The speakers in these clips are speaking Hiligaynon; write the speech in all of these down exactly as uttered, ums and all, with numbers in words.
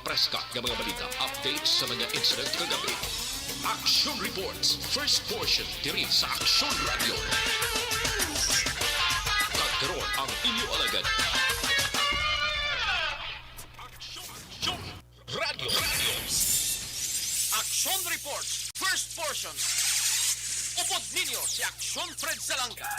Preska nga mga balita, updates sa mga incident kagabi. Action Reports, first portion, diri sa Action Radio. Kag karon ang inyo alagad. Action, Action Radio. Action Reports, first portion. Upod ninyo si Action Fred Salanga.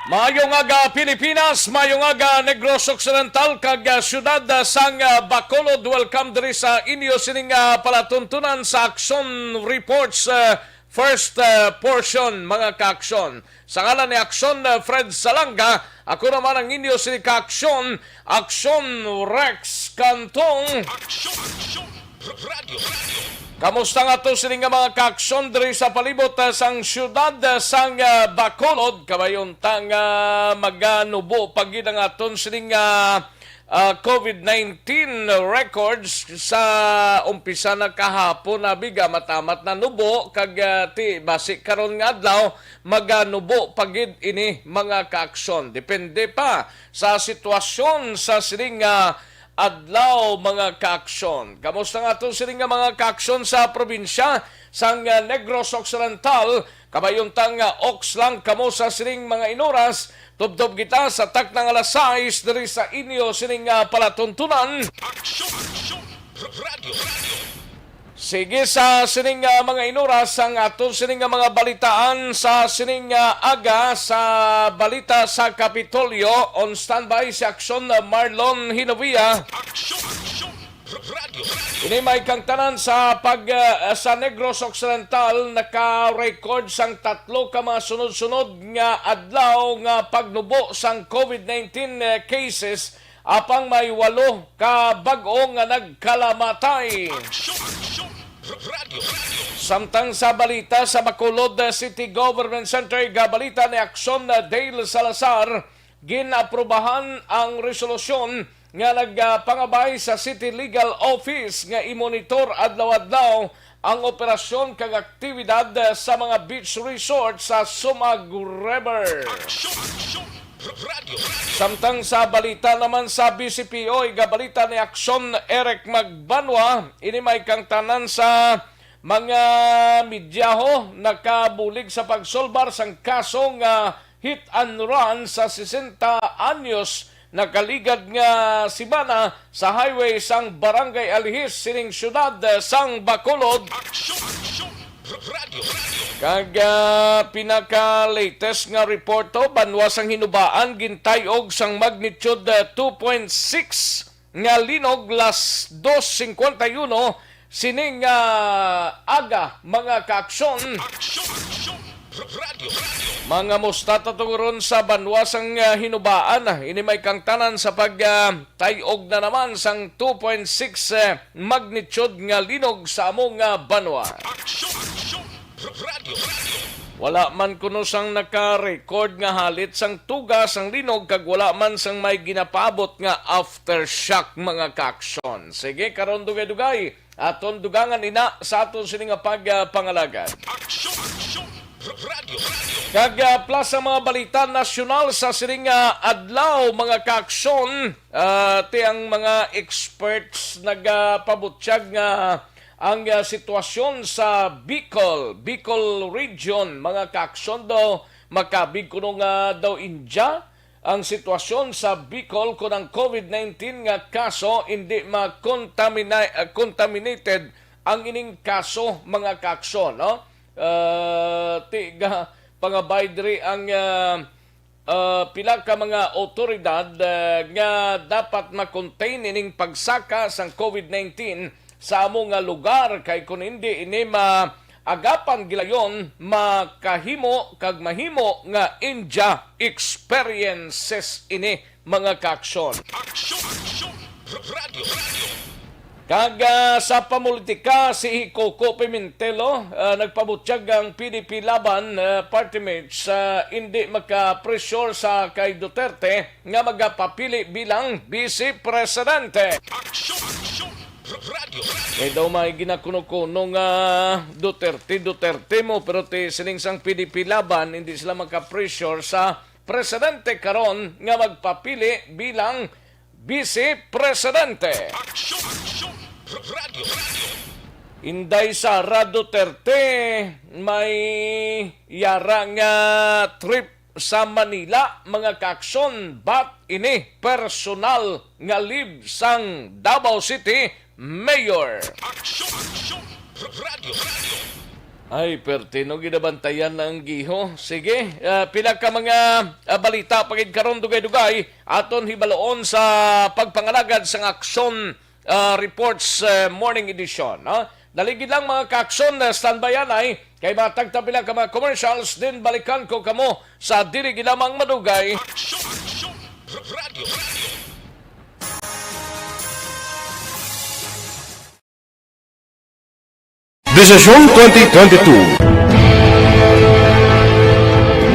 Maayong aga, Pilipinas. Maayong aga, Negros Occidental, kag, ah, siyudad, ah, sang, ah, Bacolod. Welcome diri sa inyo sining, ah, palatuntunan sa Action Reports, ah, first, ah, portion, mga ka-aksyon. Sa ngalan ni Action, ah, Fred Salanga, ako naman ang inyo sini ka-aksyon, Action Rex Cantong. Action, Action, Radio, Radio. Kamusta nga to sini nga mga ka-aksyon diri sa palibot, ah, sang siyudad, ah, sang, ah, Bacolod? Kabayon ta nga maganubo pa gid ang aton sini nga, ah, COVID nineteen records sa umpisa na kahapon, abi, gamat-amat na nubo, kag, ah, ti basi karon nga adlaw maganubo pa gid ini, mga ka-aksyon. Depende pa sa sitwasyon sa sini nga adlaw, mga ka-aksyon. Kamusta nga aton sini nga mga ka-aksyon sa probinsya sang, ah, Negros Occidental? Kabayon ta nga oks lang kamo sa sining mga inuras. Tubtob kita sa takna nga alas sais diri sa inyo sining, ah, palatuntunan. Action, Action, Radio, Radio. Sige, sa sining, ah, mga inuras ang aton sining, ah, mga balitaan sa sining, ah, aga sa balita sa Kapitolyo. On standby si Action, ah, Marlon Hinovia. Action, Action, Radio. Ini may kang tanan sa pag, ah, sa Negros Occidental, naka-record sang tatlo ka mga sunod-sunod nga adlaw nga pagnubo sang COVID nineteen, eh, cases, apang may walo ka bag-o nga nagkalamatay. Action, Action, Radio, Radio. Samtang sa balita sa Bacolod, eh, City Government Center, gabalita ni Action, eh, Dale Salazar, gin-aprubahan ang resolusyon nga nagpangabay sa City Legal Office nga i-monitor adlaw-adlaw ang operasyon kag aktibidad sa mga beach resort sa Sumag River. Action, Action, Radio. Samtang sa balita naman sa B C P O, igabalita ni Action Eric Magbanwa, ini may kang tanan sa mga media ho nakabulig sa pagsolbar sang kaso nga hit and run sa sesenta anyos nakaligad nga simana sa highway sang Barangay Alihis sining siyudad sang Bacolod. Action, Action, Radio, Radio. Kag, ah, pinaka-latest nga report to, banwa sang Hinubaan, gintay-og sang magnitude, ah, two point six nga linog las dos cincuenta y uno sining, ah, aga, mga ka-aksyon. Action, Action, Radio, Radio. Mga musta ta to ron sa banwa sang, ah, Hinubaan, ah, ini may kang tanan sa pag, ah, tay-og na naman sang two point six, eh, magnitude nga linog sa amo nga banwa. Action, Action, Radio, Radio. Wala man kuno sang naka-record nga halit sang tuga sang linog, kag wala man sang may ginapaabot nga aftershock, mga ka-aksyon. Sige, karon dugay-dugay, aton dugangan ina sa aton sini nga pag, ah, pangalagad. Action, Action, Radio, Radio. Kag, ah, plus ang mga balita nasyonal sa sini nga adlaw, mga ka-aksyon. Ah, ti ang mga experts nagapabutyag nga ang, ah, sitwasyon sa Bicol, Bicol region, mga ka-aksyon, daw makabig kuno nga daw India ang sitwasyon sa Bicol kon ang COVID nineteen nga kaso hindi makontamina-, ah, contaminated ang ining kaso, mga ka-aksyon, no? Ah, ti ga pangabay diri ang, ah, ah, pila ka mga awtoridad, ah, nga dapat ma-contain ining pagsaka sang COVID nineteen sa amo nga lugar, kay kun hindi ini maagapan gilayon, makahimo kag mahimo nga India experiences ini, mga ka-aksyon. Action, Action, Radio, Radio. Kag, ah, sa pamulitika, si Coco Pimentel, ah, nagpabutyag ang P D P Laban, ah, party mates, ah, hindi maka-pressure sa kay Duterte nga magapapili bilang vice presidente. Action, Action, Radio, Radio. Kay daw may ginakuno-kuno nga Duterte, Duterte mo, pero ti sining sang P D P Laban, hindi sila maka-pressure sa presidente karon nga magpapili bilang vice presidente. Action, Action, Inday Sara Duterte may yara nga trip sa Manila, mga kaaksyon, bat ini personal nga leave sang Davao City Mayor. Aksyon! Aksyon! Radyo! Radyo! Ay, perti, no, ginabantayan ang giho. Sige, ah, pila ka mga, ah, balita pa gid karon, dugay-dugay, aton hibaloon sa pagpangalagad sang aksyon, ah, reports, eh, morning edition, no? Dali gid lang, mga kaaksyon, eh, standby anay, kay matag ta pila ka mga commercials, din balikan ko kamo sa dili gid lamang madugay. Aksyon! Aksyon! Radyo! Radyo! Desisyon twenty twenty-two.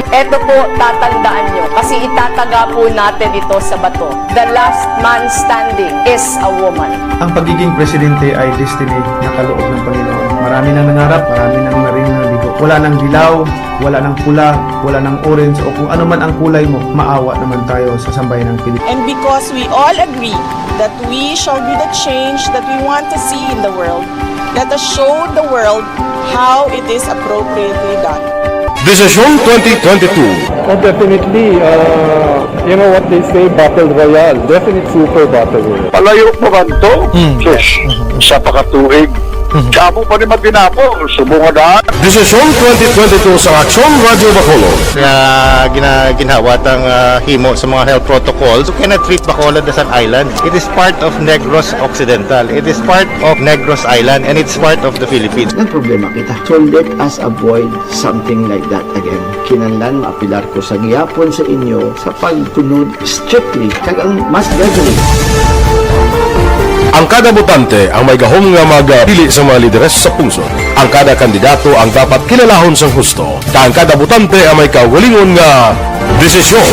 Eto po, tatandaan nyo, kasi itataga po natin ito sa bato. The last man standing is a woman. Ang pagiging presidente ay destiny na kaloob ng Panginoon. Marami nang nangarap, marami nang naring naligo. Wala nang dilaw, wala nang pula, wala nang orange, o kung ano man ang kulay mo, maawa naman tayo sa sambayanang Pilipino. And because we all agree that we shall be the change that we want to see in the world, let us show the world how it is appropriately done. Desisyon twenty twenty-two. Oh, definitely, uh, you know what they say, battle royale. Definite super battle royale. Palayo mo kanto? Mm. Sus, sa pakatuig. Mhm. Kamo pa ni matinapo, subong nga daan. Desisyon twenty twenty-two sa Aksyon Radyo Bacolod. Nga gina-, ginhawa tang, ah, himo sa mga health protocols. You cannot treat Bacolod as an island. It is part of Negros Occidental. It is part of Negros Island, and it's part of the Philippines. Nagproblema kita. So let us avoid something like that again. Kinahanglan maapilar ko sa gihapon sa inyo sa pagtunod strictly kag ang mas deadly. Ang kada botante ang may gahom nga magpili sa mga lideres sa pungsod. Ang kada kandidato ang dapat kilalahon sang husto, kag ang kada botante ang may kaugalingon nga desisyon.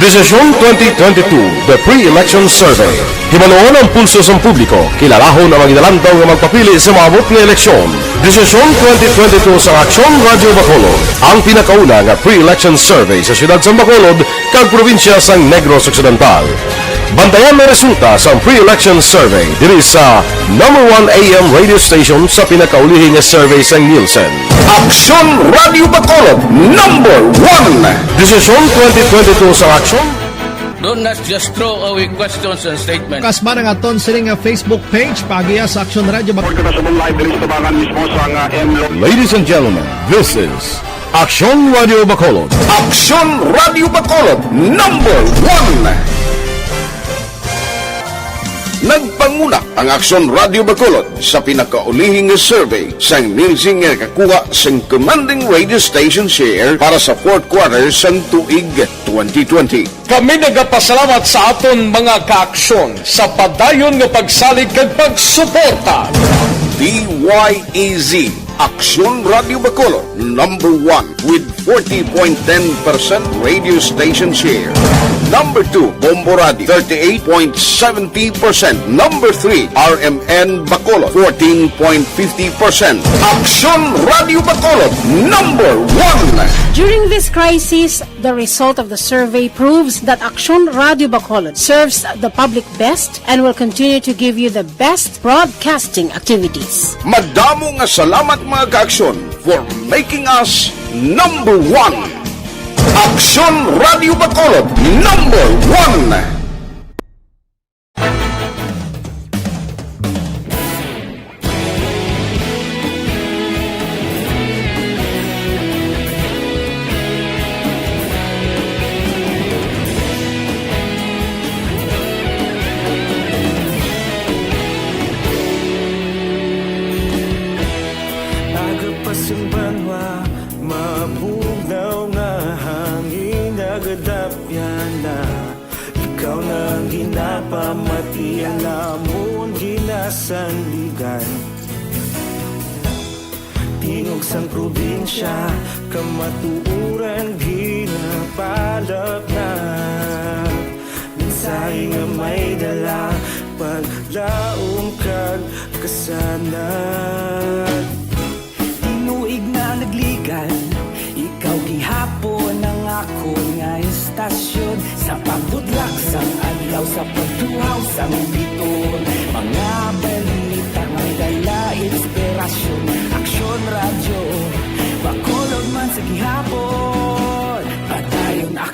Desisyon twenty twenty-two, The Pre-Election Survey. Hibaloon ang pulso sang publiko, kilalahon ang mga ginalantaw nga magpapili sa maabot nga eleksyon. Desisyon twenty twenty-two sa Aksyon Radyo Bacolod, ang pinakauna nga pre-election survey sa siyudad sang Bacolod kag probinsya sang Negros Occidental. Bantayan ang resulta sang pre-election survey diri sa number one A M radio station sa pinakaulihi nga survey sang Nielsen. Aksyon Radyo Bacolod, number one. Desisyon twenty twenty-two sa Aksyon. Do not just throw away questions and statements. Kasba na nga aton sini nga Facebook page, paagiha sa Aksyon Radyo Bacolod. Report na sa live diri sa tubangan mismo sa nga M Lo- Ladies and gentlemen, this is Aksyon Radyo Bacolod. Aksyon Radyo Bacolod, number one. Nagpanguna ang Aksyon Radyo Bacolod sa pinakaulihi nga survey sang Nielsen nga nakakuha sang commanding radio station share para sa fourth quarter sang tuig twenty twenty. Kami nagapasalamat sa aton mga kaaksyon sa padayon nga pagsalig kag pagsuporta. D Y E Z, Aksyon Radyo Bacolod, number one with forty point ten percent radio station share. Number two, Bombo Radio, thirty-eight point seventy percent. Number three, R M N Bacolod, fourteen point fifty percent. Aksyon Radyo Bacolod, number one. During this crisis, the result of the survey proves that Aksyon Radyo Bacolod serves the public best and will continue to give you the best broadcasting activities. Madamo nga salamat, mga kaaksyon, for making us number one. Aksyon Radyo Bacolod, number one. Aga pa sing banwa, mabugnaw nga hangin, nagadapyan na. Ikaw na ang ginapamati, ang amon ginasandigan. Tingog sang probinsya, kamatuoran ginapalap na. Mensahe nga may dala, paglaom kag kasanag. Tinuig na nagligan, ikaw gihapon ang akon nga istasyon. Sa pagbutlak sang adlaw, sa pagtuhaw sang biton, mga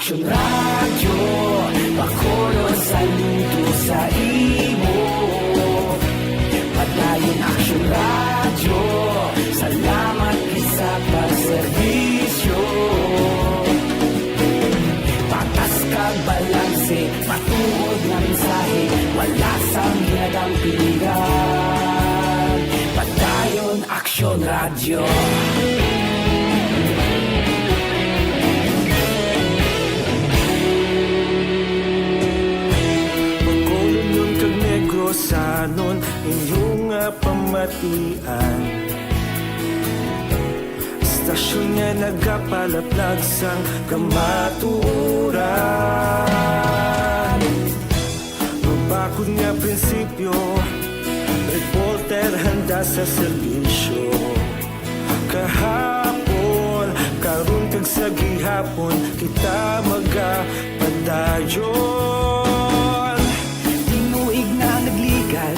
Aksyon Radyo, pakulon saludo sa imo. Padayon Aksyon Radyo, salamat gid sa pagserbisyo. Patas kag balanse, matuod nga mensahe, wala sang ginadampigan. Padayon Aksyon Radyo. Bacolodnon kag Negrosanon, inyo nga pamatian. Estasyon nga nagapalaplag sang kamatuoran. Mabakod nga prinsipyo, reporter handa sa serbisyo. Kahapon, karon kag sa gihapon, kita magapadayon. Tinuig na nagligad,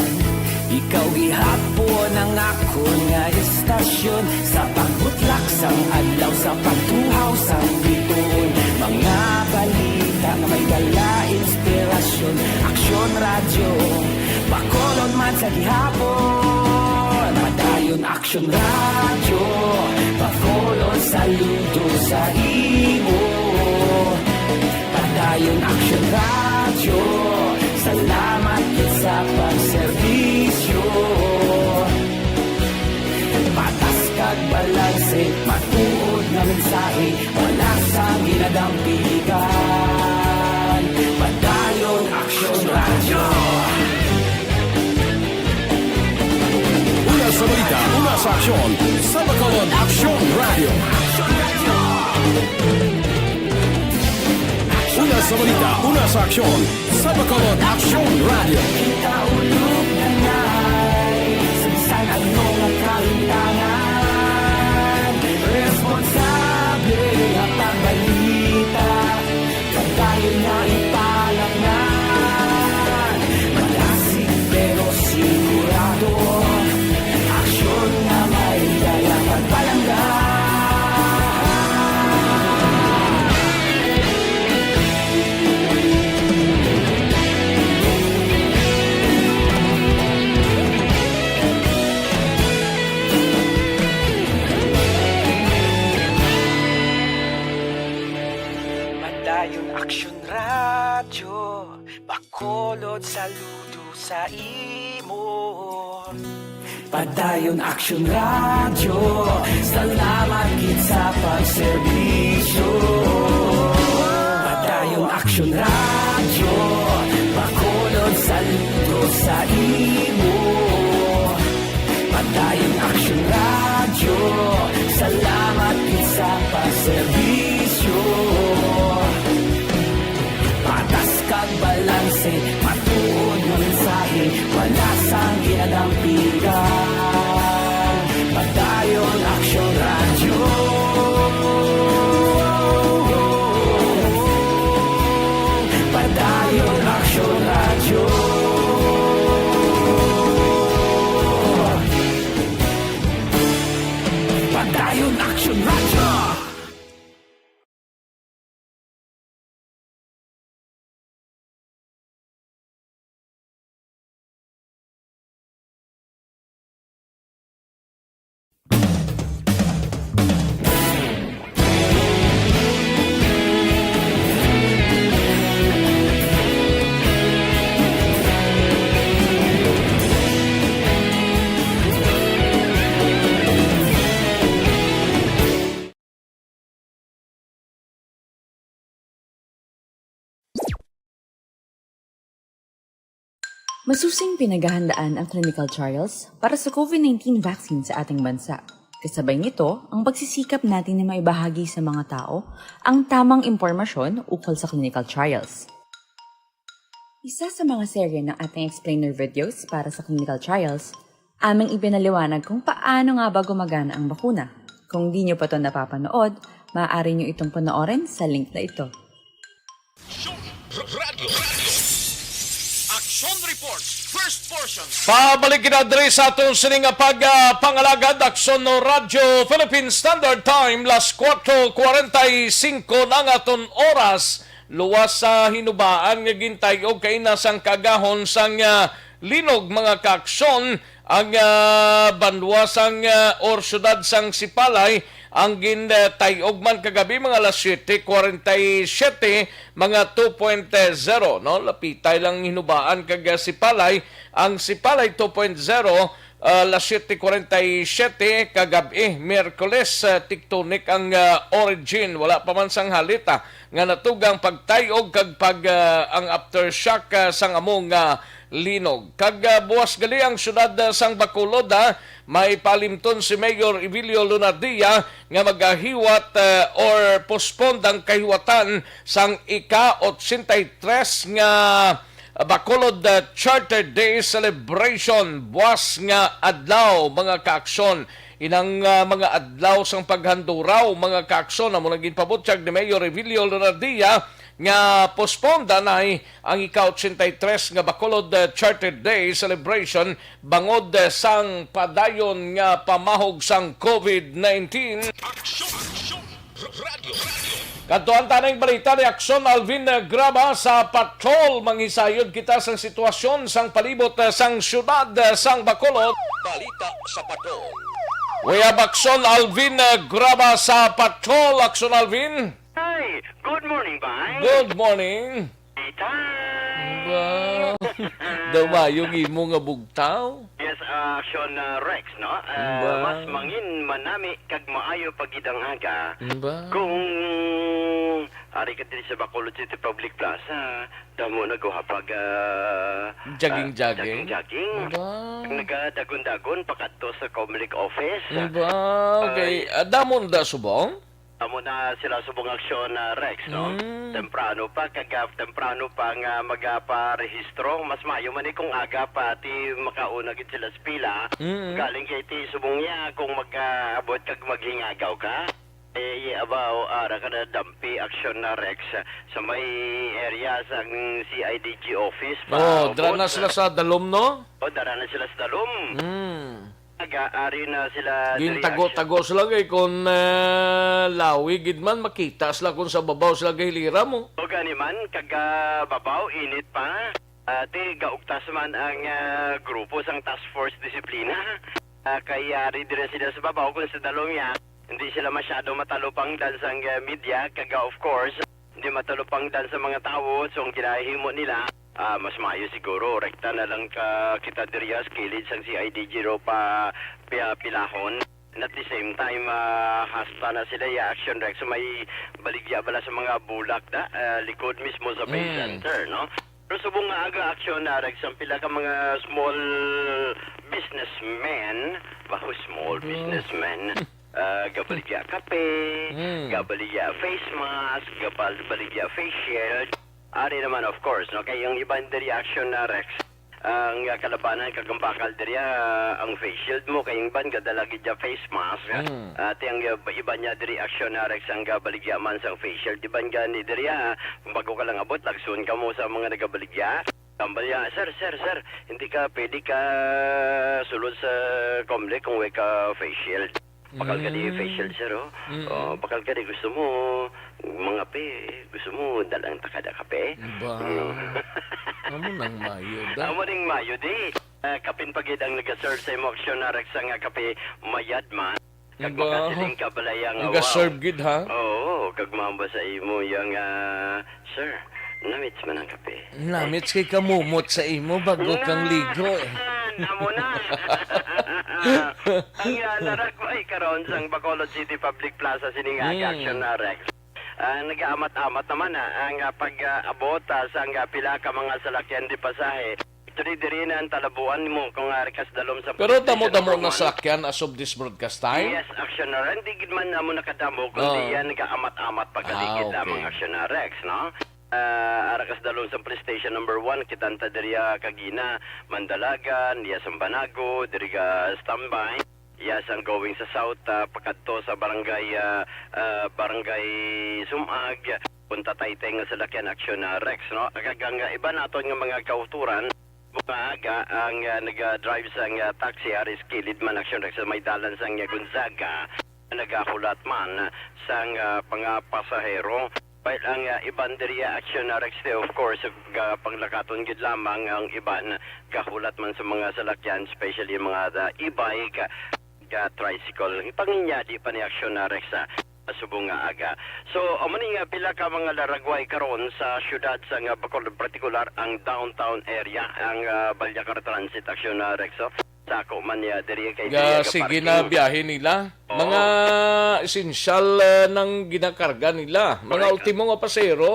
ikaw gihapon ang akon nga estasyon. Sa pagbutlak sang adlaw, sa pagtuhaw sang bituon, mga balita nga may dala inspirasyon. Aksyon Radyo, Bacolod man sa gihapon. Padayon Aksyon Radyo, pakulon saludo sa imo. Padayon Aksyon Radyo, salamat gid sa pagserbisyo. Patas kag balanse, matuod nga mensahe, wala sang ginadampigan. Padayon Aksyon Radyo. Una sa balita, una sa aksyon, sa Bacolod Aksyon Radyo. Una sa balita, una sa aksyon, sa Bacolod Aksyon Radyo. Kita ulog na ngay, sa bisan ano nga kalintangan, responsable nga pagbalita. Padayon nga ipalaknag, malasig pero sigurado. Aksyon nga may dala pagpalangga. Padayon Aksyon Radyo, Bacolod, saludo sa imo. Padayon Aksyon Radyo, salamat gid sa pagserbisyo. Padayon Aksyon Radyo, Bacolod, saludo sa imo. Padayon Aksyon Radyo, salamat gid sa pagserbisyo. Patas kag balanse, matuod nga mensahe, wala sang ginadampigan. Padayon Aksyon Radyo. Padayon Aksyon Radyo. Padayon Aksyon Radyo. Masusing pinaghahandaan ang clinical trials para sa COVID nineteen vaccine sa ating bansa. Kasabay nito, ang pagsisikap natin na maibahagi sa mga tao ang tamang impormasyon ukol sa clinical trials. Isa sa mga serye ng ating explainer videos para sa clinical trials, aming ipinaliwanag kung paano nga ba gumagana ang bakuna. Kung di nyo pa to napapanood, maaari nyo itong panoorin sa link na ito. Aksyon Radyo. Action Reports, first portion. Pabalik kita diri sa aton sini nga pag, ah, pangalagad, Aksyon no Radyo Philippine Standard Time, las kuwatro kuwarenta y singko na ang aton oras. Luwas sa hinubaan nga gintay-og kaina sang kaagahon sang, ah, linog, mga kaaksyon, ang, ah, banwa sang, ah, or siyudad sang Sipalay, ang gintay-og man kagabi, mga alas siyete kuwarenta y siyete, mga two point zero, no? Lapitay lang hinubaan kag, ah, Sipalay. Ang Sipalay two point zero, ah, alas siyete kuwarenta y siyete kagab-i, Miyerkules, ah, tectonic ang, ah, origin. Wala pa man sang halita nga natugang pagtay-og kag pag, ah, ang aftershock, ah, sang amo nga linog. Kag, ah, buwas gali ang siyudad, ah, sang Bacolod, ah, may palimton si Mayor Evilio Lunardia nga magahiwat, ah, or postpone ang kahiwatan sang ika-otsenta y tres nga Bacolod, ah, Charter Day Celebration buwas nga adlaw, mga kaaksyon. Inang, ah, mga adlaw sang paghanduraw, mga kaaksyon, amo nang ginpabutyag ni Mayor Evilio Lunardia nga postpone anay ang ika-otsenta y tres nga Bacolod, ah, Charter Day Celebration bangod, ah, sang padayon nga pamahog sang covid nineteen. Aksyon! Aksyon! Radyo! Radyo! Kadtuan ta ning balita ni Aksyon Alvin Graba sa Patrol. Manghisayod kita sang sitwasyon sang palibot, ah, sang siyudad, ah, sang Bacolod. Balita sa Patrol. We have Aksyon Alvin, ah, Graba sa Patrol. Aksyon Alvin. Hi, good morning, Bay. Good morning. Itay. Ba? Daw mayo ang imo nga bugtaw? Yes, ah, Aksyon, ah, Rex, no? Ah, Ba? Mas mangin manami kag maayo pa gid ang aga. Ba? Kung ari ka diri sa Bacolod City Public Plaza, damo naguhapag, ah, Jogging, ah, jogging. Jogging, jogging. Ba? Nagadagon-dagon pakadto sa Comelec office. Ba? Okay. Ay. Ah, damo na subong? Amo na sila subong Aksyon, ah, Rex, no? Mm. Temprano pa, kag, ah, temprano pa nga magaparehistro. Mas maayo man ni kung aga pa, ti makauna gid sila sa pila. Mm. Galing kay ti subong niya, kung mag-abot kag maghingagaw ka, eh, abaw, ara ka na dampi, Aksyon na Rex, sa may area sang C I D G office pa. Oh, dara na sila sa dalom, no? Oh, dara na sila sa dalom. Mm. Aga, ari na sila diri, Gintago-tago sila kay kung, ah, lawi gid man, makita sila kung sa babaw sila gahilira mo. O gani man, kag, ah, babaw, init pa. Ah, ti gaugtas man ang, ah, grupo sang Task Force Disiplina. Ah, kay ari dira sila sa babaw, kung sa dalom ya, hindi sila masyado matalupangdan sang, ah, media, kag, ah, of course, hindi matalupangdan sa mga tawo, so ang ginahimo nila, ah, mas maayo siguro, rekta na lang ka kita diri sa kilid sang C I D G ro pa, pi-, pilahon. And at the same time, ah, hasta na sila ya Aksyon Rex, so may baligya bala sa mga bulak da, ah, likod mismo sa Bay Mm. Center, no? Pero subong nga aga Aksyon na Rex, ang pila ka mga small businessmen, baho small Mm. businessmen, ah, gabaligya kape, Mm. gabaligya face mask, gabaligya face shield. Ari naman, of course, no? Kay yung iban diri Aksyon na Rex, ang, ah, kalabanan kag ang bakal diri, ah, ang face shield mo, kay yung iban gadala gid ya face mask. Mm. Ah, ti ang, ah, iban niya diri Aksyon na Rex ang gabaligya man sang face shield. Iban gani diri, ah, kung bago ka lang abot, lagsun ka mo sa mga nagabaligya. Tambal ya, "Sir, sir, sir, hindi ka pwede ka sulod sa Comelec kung way ka face shield." Bakal ka di Mm. face shield, sir, oh. Mm. Oh, bakal ka di gusto mo, mga pe, gusto mo, dalang takada kape? Ba? Mm. Amo nang mayo da. Amo ning mayo di. Ah, kapin pa gid ang nag-serve sa imo Aksyon na Rex nga kape, mayad man. Kag Ba? makasiling ka balay ang Nag-serve gid, ha? Oo, kag mamba sa imo yang, ah, "Sir, namits man ang kape." Namits kay kamumot sa imo bago kang Na, ligo, eh. Amo na. Ang, ah, naragbay karon sang Bacolod City Public Plaza sining aga Mm. Aksyon na Rex. Ah, nag-aamat-amat naman, ah, ang, ah, pag, ah, abot, ah, sang, ah, pila ka mga salakyan di pasahe. Actually, diri na ang talabuan mo kung, ah, ari ka sa dalom sa Pero police station damo-damo number na one. salakyan as of this broadcast time? Yes, Aksyon na Rex. Hindi gid man amo nakadamo, kundi Ah. yan nag-aamat-amat pagkaligid Ah, lamang okay. Aksyon na Rex, no? Ah, ara ka sa dalom sa police station number one, kita ta diri, ah, kagina, Mandalagan, iya sang Banago, diri ka standby, iya sang going sa south, ah, pakadto sa barangay, ah, ah, barangay Sumag, punta taytay nga salakyan Aksyon na Rex, no? Kag ang, ah, iba naton nga mga kauturan, Maaga ang, ah, nag-drive sang, ah, taxi, ari sa kilid man, Action Rex, sa may dalan sang, ah, Gonzaga. Nagahulat man sang, ah, mga pasahero. While ang, ah, iban diri, ah, Action Rex, of course, ga-, panglakaton gid lamang, ang iban gahulat man sa mga salakyan, especially mga, ah, e-bike, ah, tricycle. Panginyadi pa ni Action Rex, ah, subong nga aga. So, amo ni nga pila ka mga laragway karon sa siyudad sang, ah, Bacolod, partikular ang downtown area, ang, ah, Balyacar Transit, Action Rex, oh. Sa ako man niya, diri kay Ga, diri sige kaparking. Na biyahe nila. Oo. Mga esensyal, ah, nang ginakarga nila. Mga Correct. Ultimo nga pasero,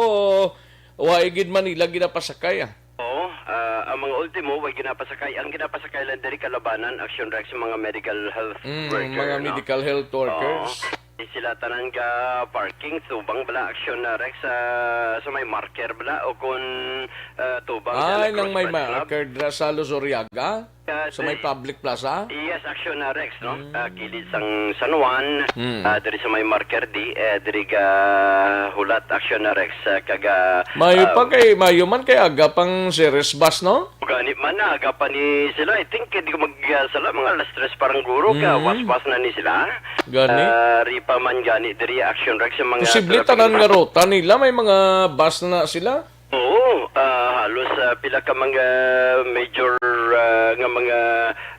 wa gid man nila ginapasakay, ah. Oo, ah, ang mga ultimo, way ginapasakay. Ang ginapasakay lang diri kalabanan, Action Rex, mga medical health Mm, worker, mga no? Medical health workers. Oo. Di sila tanan ga parking, tubang bala, Action, ah, Rex, ah, sa may marker bala, o kung, ah, tubang sa Ay, nang may Lacrosse Park Club. Marker dira sa Luzuriaga? Ah, Sa may di- public plaza? Yes, Action, ah, Rex, no? Mm. Ah, kilid sang San Juan, Mm. ah, diri sa may marker di, eh, diri ga hulat, Action, ah, Rex, ah, kaga, Mayo ah, pa kay, mayo man kay aga pang series bus, no? Gani man na, aga pa ni sila. I think, hindi ko magsala, mga alas tres parang guro ka, Mm. waswas na ni sila. Gani? Ah, ari pa man gani diri, Action Rex, sa mga Posible traffic tanan nga impact. Ruta nila, may mga bus na sila? Oo, ah, halos, ah, pila ka mga major, ah, nga mga,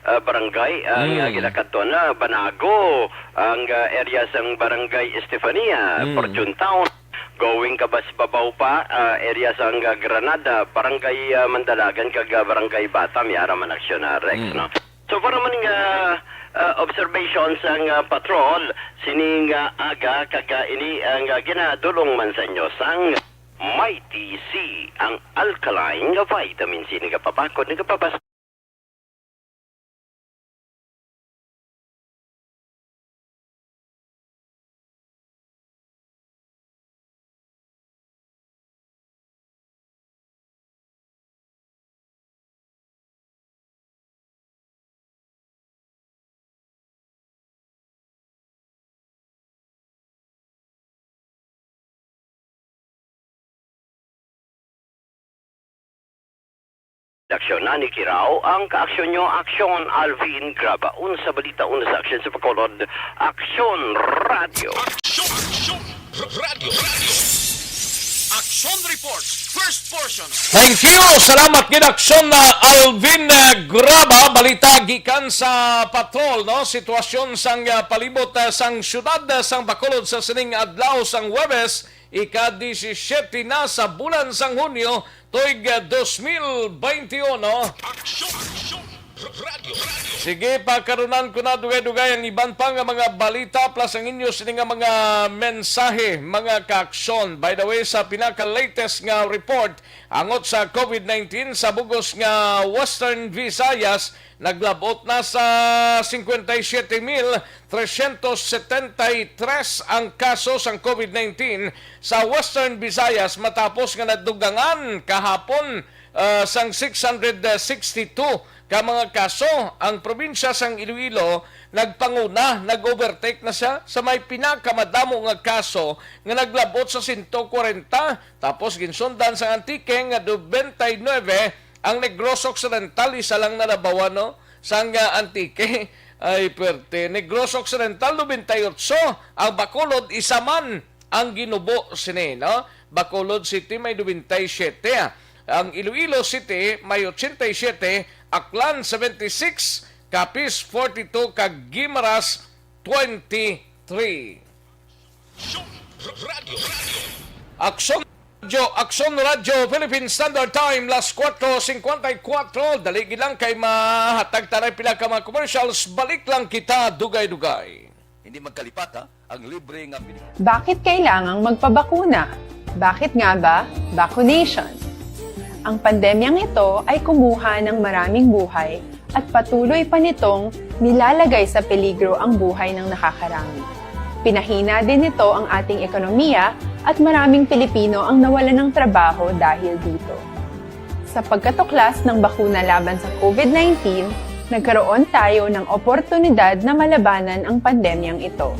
ah, barangay, ah, nga Mm. ginakadto na, Banago, ang, ah, area sang Barangay Estefania, Mm. Fortune Town, going ka bas babaw pa, ah, area sang, ah, Granada, Barangay, ah, Mandalagan, kag, ah, Barangay Bata, may ara man Action, ah, Rex, Mm. no? So, para man nga, ah, observation sang, ah, patrol, sini nga aga, kag, ah, ini ang, ah, ginadulong man sa inyo sang Mighty C, ang alkaline nga vitamin C, nagapabakod, nagapabas- Aksyon na ni Kirao ang kaaksyon nyo, Aksyon Alvin Graba. Una sa balita, una sa aksyon sa Bacolod, Aksyon Radio. Aksyon, aksyon, radyo, radyo. Aksyon Report, first portion. Thank you. Salamat gid, Aksyon, ah, Alvin, ah, Graba. Balita gikan sa patrol, no? Sitwasyon sang, ah, palibot, ah, sang siyudad, ah, sang Bacolod sa sining adlaw sang Huwebes, ika-disisiete na sa bulan sang Hunyo, tuig, ah, dos mil beintiuno. Aksyon, aksyon, radyo, radyo. Sige, pakarunan ko na dugay-dugay ang iban pa nga mga balita plus ang inyo sini nga mga mensahe, mga kaaksyon. By the way, sa pinaka-latest nga report angot sa COVID nineteen sa bugos nga Western Visayas, naglabot na sa cincuenta y siete mil trescientos setenta y tres ang kaso sang COVID nineteen sa Western Visayas, matapos nga nadugangan kahapon, ah, sang six hundred sixty-two ka mga kaso. Ang probinsya sang Iloilo nagpanguna, nag-overtake na siya sa may pinakamadamo nga kaso nga naglabot sa sento kwarenta, tapos ginsundan sang Antique nga nobenta y nuebe, ang Negros Occidental, isa lang na nabawan, no? Sang, ah, Antique, ay, pwerte. Negros Occidental, nobenta y otso. Ang Bacolod, isa man ang ginubo sini, no? Bacolod City may nobenta y siete, ah. Ang Iloilo City may ochenta y siete, Aklan seventy-six, Capiz forty-two, kag Guimaras twenty-three. Aksyon, radyo, radyo. Aksyon Radyo, Aksyon Radyo, Philippine Standard Time, las kuwatro singkwenta y kuwatro. Dali gid lang kay mahatag ta na pila ka mga commercials. Balik lang kita dugay-dugay. Hindi magkalipat, ha? Ang libre nga pini- Bakit kailangang magpabakuna? Bakit nga ba? Vacunation. Ang pandemyang ito ay kumuha ng maraming buhay at patuloy pa nitong nilalagay sa peligro ang buhay ng nakakarami. Pinahina din nito ang ating ekonomiya at maraming Pilipino ang nawalan ng trabaho dahil dito. Sa pagkatuklas ng bakuna laban sa COVID nineteen, nagkaroon tayo ng oportunidad na malabanan ang pandemyang ito.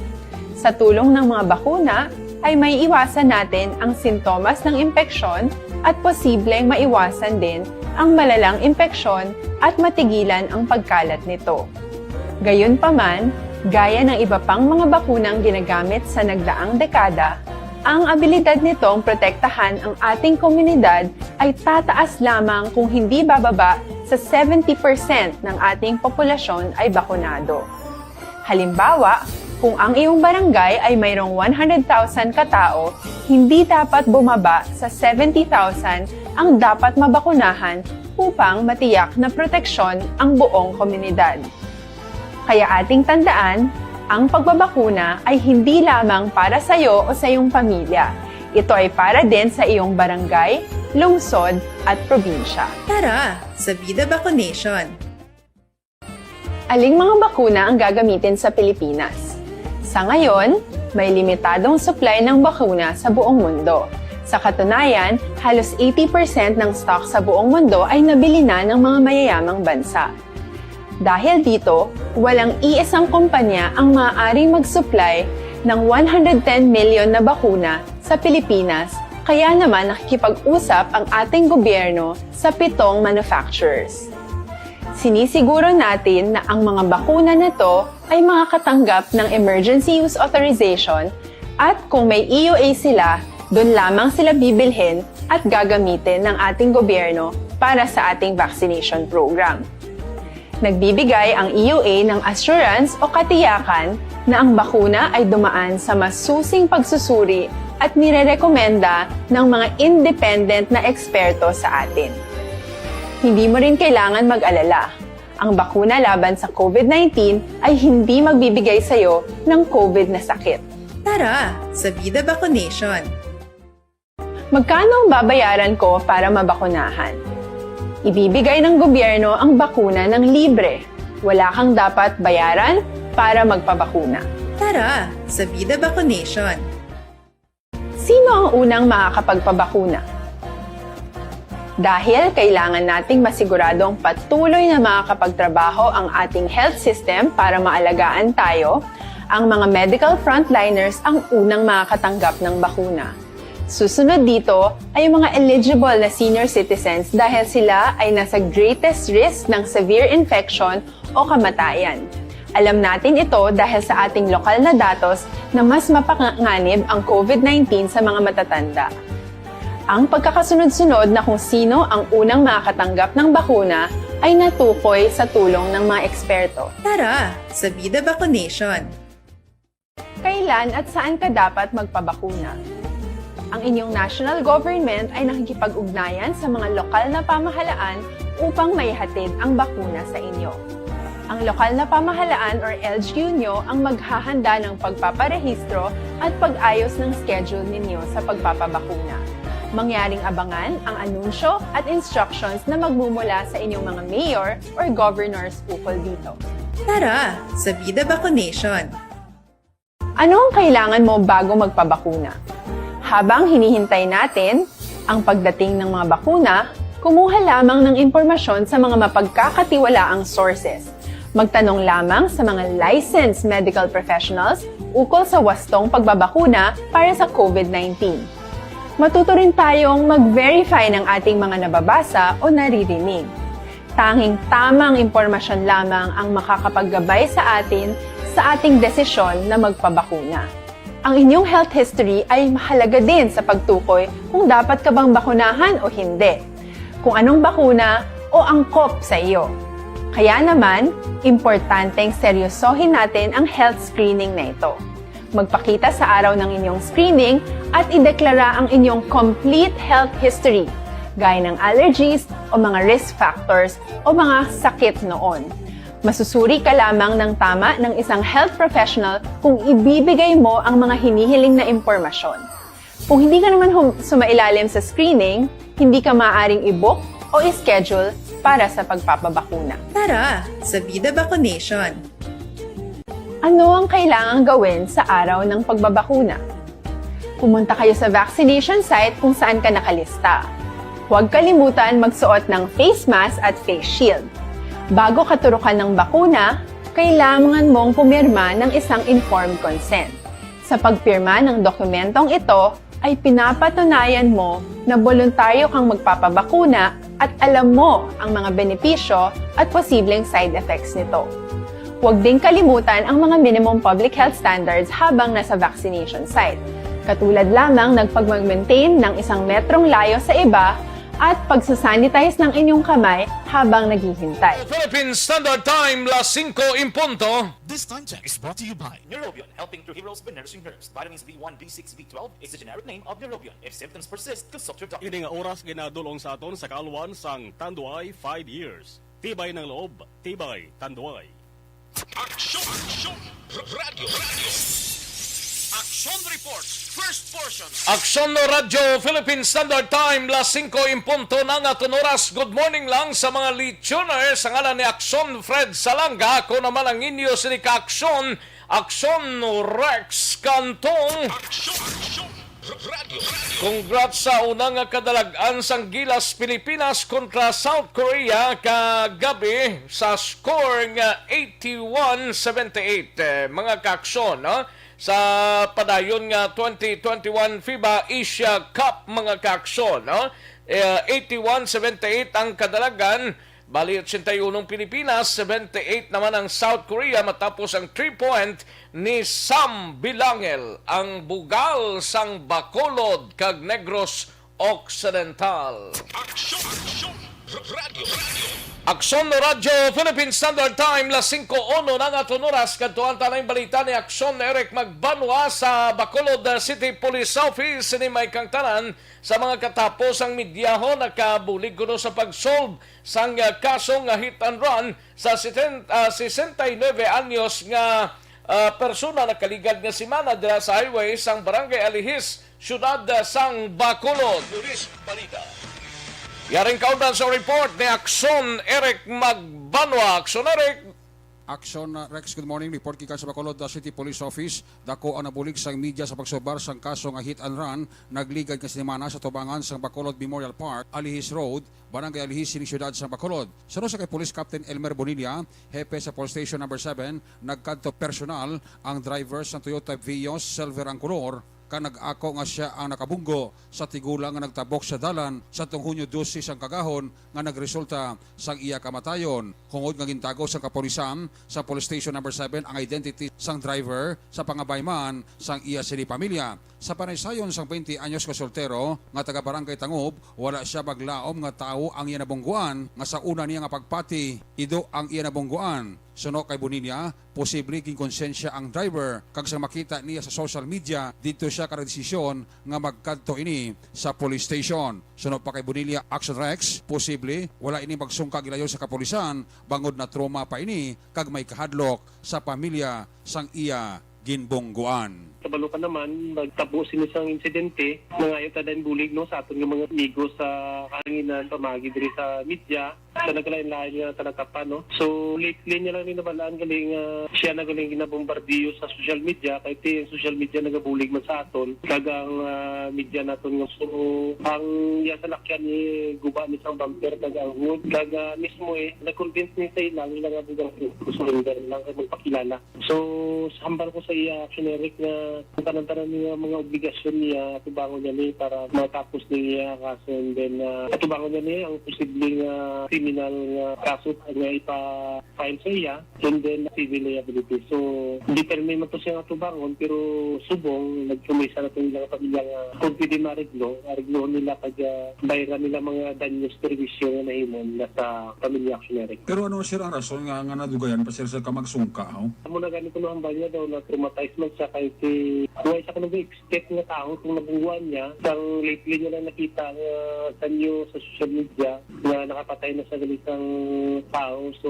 Sa tulong ng mga bakuna, ay maiiwasan natin ang sintomas ng impeksyon at posibleng maiwasan din ang malalang impeksyon at matigilan ang pagkalat nito. Gayunpaman, gaya ng iba pang mga bakunang ginagamit sa nagdaang dekada, ang abilidad nitong protektahan ang ating komunidad ay tataas lamang kung hindi bababa sa seventy percent ng ating populasyon ay bakunado. Halimbawa, kung ang iyong barangay ay mayroong one hundred thousand ka tawo, hindi dapat bumaba sa seventy thousand ang dapat mabakunahan upang matiyak na proteksyon ang buong komunidad. Kaya ating tandaan, ang pagbabakuna ay hindi lamang para sa iyo o sa iyong pamilya. Ito ay para din sa iyong barangay, lungsod, at probinsya. Tara, sa Vida Vaccination! Aling mga bakuna ang gagamitin sa Pilipinas? Sa ngayon, may limitadong supply ng bakuna sa buong mundo. Sa katunayan, halos eighty percent ng stock sa buong mundo ay nabili na ng mga mayayamang bansa. Dahil dito, walang iisang kumpanya ang maaaring mag-supply ng one hundred ten million na bakuna sa Pilipinas, kaya naman nakikipag-usap ang ating gobyerno sa pitong manufacturers. Sinisiguro natin na ang mga bakuna na to ay makakatanggap ng emergency use authorization at kung may E U A sila, doon lamang sila bibilhin at gagamitin ng ating gobyerno para sa ating vaccination program. Nagbibigay ang E U A ng assurance o katiyakan na ang bakuna ay dumaan sa masusing pagsusuri at nirerekomenda ng mga independent na eksperto sa atin. Hindi mo rin kailangan mag-alala. Ang bakuna laban sa COVID nineteen ay hindi magbibigay sa iyo ng COVID na sakit. Tara, sa Vida Vaccination! Magkano ang babayaran ko para mabakunahan? Ibibigay ng gobyerno ang bakuna ng libre. Wala kang dapat bayaran para magpabakuna. Tara, sa Vida Vaccination! Sino ang unang makakapagpabakuna? Dahil kailangan nating masiguradong patuloy na makakapagtrabaho ang ating health system para maalagaan tayo, ang mga medical frontliners ang unang makakatanggap ng bakuna. Susunod dito ay ang mga eligible na senior citizens dahil sila ay nasa greatest risk ng severe infection o kamatayan. Alam natin ito dahil sa ating lokal na datos na mas mapanganib ang COVID nineteen sa mga matatanda. Ang pagkakasunod-sunod na kung sino ang unang makakatanggap ng bakuna ay natukoy sa tulong ng mga eksperto. Tara, sa Vida Vaccination! Kailan at saan ka dapat magpabakuna? Ang inyong national government ay nakikipag-ugnayan sa mga lokal na pamahalaan upang maihatid ang bakuna sa inyo. Ang lokal na pamahalaan or L G U nyo ang maghahanda ng pagpaparehistro at pag-ayos ng schedule ninyo sa pagpapabakuna. Mangyaring abangan ang anunsyo at instructions na magmumula sa inyong mga mayor or governors ukol dito. Tara, sa Vida Vaccination! Ano ang kailangan mo bago magpabakuna? Habang hinihintay natin ang pagdating ng mga bakuna, kumuha lamang ng impormasyon sa mga mapagkakatiwalaang sources. Magtanong lamang sa mga licensed medical professionals ukol sa wastong pagbabakuna para sa COVID nineteen. Matuto rin tayong mag-verify ng ating mga nababasa o naririnig. Tanging tamang impormasyon lamang ang makakapaggabay sa atin sa ating desisyon na magpabakuna. Ang inyong health history ay mahalaga din sa pagtukoy kung dapat ka bang bakunahan o hindi, kung anong bakuna o angkop sa iyo. Kaya naman, importanteng seryosohin natin ang health screening na ito. Magpakita sa araw ng inyong screening at ideklara ang inyong complete health history, gaya ng allergies o mga risk factors o mga sakit noon. Masusuri ka lamang ng tama ng isang health professional kung ibibigay mo ang mga hinihiling na impormasyon. Kung hindi ka naman hum- sumailalim sa screening, hindi ka maaaring i-book o i-schedule para sa pagpapabakuna. Tara, sa Vida Vaccination! Ano ang kailangang gawin sa araw ng pagbabakuna? Pumunta kayo sa vaccination site kung saan ka nakalista. Huwag kalimutan magsuot ng face mask at face shield. Bago katurukan ng bakuna, kailangan mong pumirma ng isang informed consent. Sa pagpirma ng dokumentong ito, ay pinapatunayan mo na boluntaryo kang magpapabakuna at alam mo ang mga benepisyo at posibleng side effects nito. Huwag ding kalimutan ang mga minimum public health standards habang nasa vaccination site, katulad lamang ng pagmag-maintain ng isang metrong layo sa iba at pagsasanitize ng inyong kamay habang naghihintay. Philippine Standard Time, las singko en punto. This time check is brought to you by Neurobion, helping through heroes with nursing herbs. Vitamins B one, B six, B twelve is the generic name of Neurobion. If symptoms persist, consult your doctor. Ini nga oras ginadulong sa aton sa kaalwan sang Tanduay five years. Tibay ng loob, tibay, Tanduay. Aksyon! Aksyon! Radyo! Radyo! Aksyon Report, first portion. Aksyon no Radyo Philippine Standard Time, las singko en punto na nga aton oras. Good morning lang sa mga listeners. Sa ngalan ni Aksyon Fred Salanga, ako naman ang inyo sini ka Aksyon, Aksyon Rex Cantong. Aksyon! Aksyon! Radyo! Radyo! Congrats sa una nga kadalag-an sang Gilas Pilipinas kontra South Korea kagabi sa score nga eighty-one seventy-eight, eh, mga kaaksyon, no? Sa padayon nga twenty twenty-one FIBA Asia Cup, mga kaaksyon, no? Eh, eighty-one seventy-eight ang kadalagan, bali eighty-one Pilipinas, seventy-eight naman ang South Korea matapos ang three-point ni Sam Bilangel, ang bugal sang Bacolod kag Negros Occidental. Aksyon! Aksyon! Radyo! Radyo! Aksyon no Radyo Philippine Standard Time, las singko uno na nga aton oras. Kadtuan ta na ang balita ni Aksyon Eric Magbanwa sa Bacolod City Police Office. Ni may kang tanan sa mga katapos ang media ho nakabulig kuno sa pag-solve sang, ah, kaso nga hit and run sa seten-, ah, sesenta y nuebe anyos nga, ah, persona nakaligad nga semana dira sa highway sang Barangay Alihis, siyudad sang Bacolod. Police Balita. Yaring kaundan sa report ni Aksyon Eric Magbanwa. Aksyon Eric. Aksyon, uh, Rex, good morning. Report gikan sa Bacolod, uh, City Police Office. Dako ang nabulig sang media sa pagsubar sang kaso nga hit and run nagligad nga semana sa tubangan sang Bacolod Memorial Park, Alihis Road, Barangay Alihis, sining siyudad sang Bacolod. Suno sa kay Police Captain Elmer Bonilla, hepe sa Police Station Number seven, nagkadto personal ang driver sang Toyota Vios, silver ang kolor, kag nag-ako nga sia ang nakabunggo sa tigulang nga nagtabok sa dalan sadtong Hunyo dose sang kagahon nga nagresulta sang iya kamatayon. Hungod nga gintago sang kapulisan sa Police Station Number seven ang identity sang driver sa pangabay man sang iya sini pamilya. Sa panaysayon sang twenty anyos nga soltero nga taga Barangay Tangob, wala sia maglaom nga tawo ang iya nabungguan nga sa una niya nga pagpati, ido ang iya nabungguan. Suno kay Bonilla, posible ginkonsensya ang driver, kag sa makita niya sa social media, didto sia kadesisyon nga magkadto ini sa police station. Suno pa kay Bonilla, Action Rex, posible wala ini magsungka gilayon sa kapulisan, bangod na trauma pa ini kag may kahadlok sa pamilya sang iya ginbungguan. Kabalo ka naman, nagtabo sini sang insidente. Nangayo ta din bulig, no, sa aton nga mga amigo sa kahanginan, pamagi diri sa media, sa nagkalain-lain nga talakapan, no. So, lately niya lang ni nabalaan gali nga siya na galing ginabombardiyo sa social media, kay ti ang social media nagabulig man sa aton, kag ang, ah, media naton nga. So, ang iya salakyan ni guba ni sang bumper kag ang hood, kag, ah, mismo, eh, nag-convince ni sa ila, ila nga bugang surrender lang kag magpakilala. So, sa hambal ko sa iya, Action Eric, nga ang tanan-tanan niya mga obligasyon niya, atubangon niya ni para matapos ni iya kaso, and then, ah, atubangon niya ni ang posibleng, ah, criminal nga kaso nga ipa-file sa iya, and then civil liability. So, determine man to siya nga atubangon, pero subong, nagpromesa na to ilang pamilya nga kung pwede mareglo, areglohon nila kag, ah, bayran nila mga danyos, perwisyo nga nahimo nila sa pamilya, Action Eric. Pero ano, sir, ang rason nga, nga nadugayan pa, sir, sa kamagsungka, ho? Amo na gani kuno ang banya daw na traumatized man siya kay si, wala siya kuno expect nga tao itong nabungguan niya. Sang lately niya lang nakita nga sa news, sa social media, nga nakapatay na sa gali sang tao. So,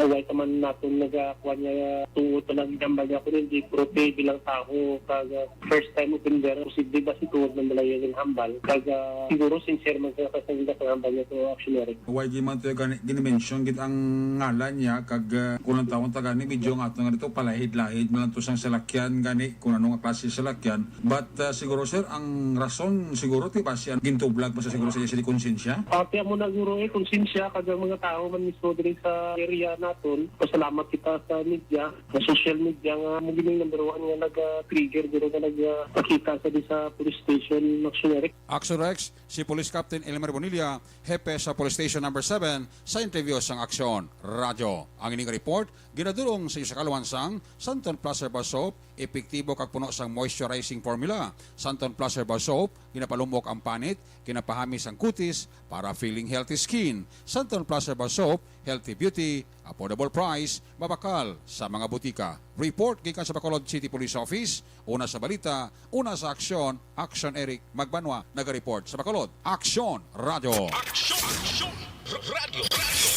away ka man naton nagakuha niya tuod pa lang ginambal niya kung hindi prote bilang tao kag, ah, first time offender. Posible ba si tuod man bala yung hambal? Kag, ah, siguro sincere man siya sa hindi hambal niya to, Action Eric. Why di man to gani, ginimension gid ang ngalan niya kag, ah, kung ang taon ta gani medyo nga ato nga dito palahid-lahid man lang to sang salakyan gani kung ano nga klase salakyan. But, ah, siguro, sir, ang rason siguro ti base ang gintublag pa sa siguro sa iya sini konsensya. Pati amo na guro, eh, konsensya. Kag ang mga tawo man mismo diri sa area naton, pasalamat kita sa media, sa social media nga mo gini number one nga naga-trigger diri nga nagpakita sa di sa police station, Max Eric. Action Rex, si Police Captain Elmer Bonilla, hepe sa Police Station Number Seven, sa interview sang Aksyon Radyo. Ang ining report ginadul-ong sa inyo sa kaluhan sang Santon Plus Herbal Soap, epektibo kag puno sang moisturizing formula. Santon Plus Herbal Soap, ginapalumok ang panit, ginapahamis ang kutis para feeling healthy skin. Santon Plus Herbal Soap, healthy beauty, affordable price, mabakal sa mga butika. Report gikan sa Bacolod City Police Office, una sa balita, una sa aksyon, Aksyon Eric Magbanwa, naga-report sa Bacolod. Aksyon Radyo. Aksyon, Aksyon Radyo, Radyo.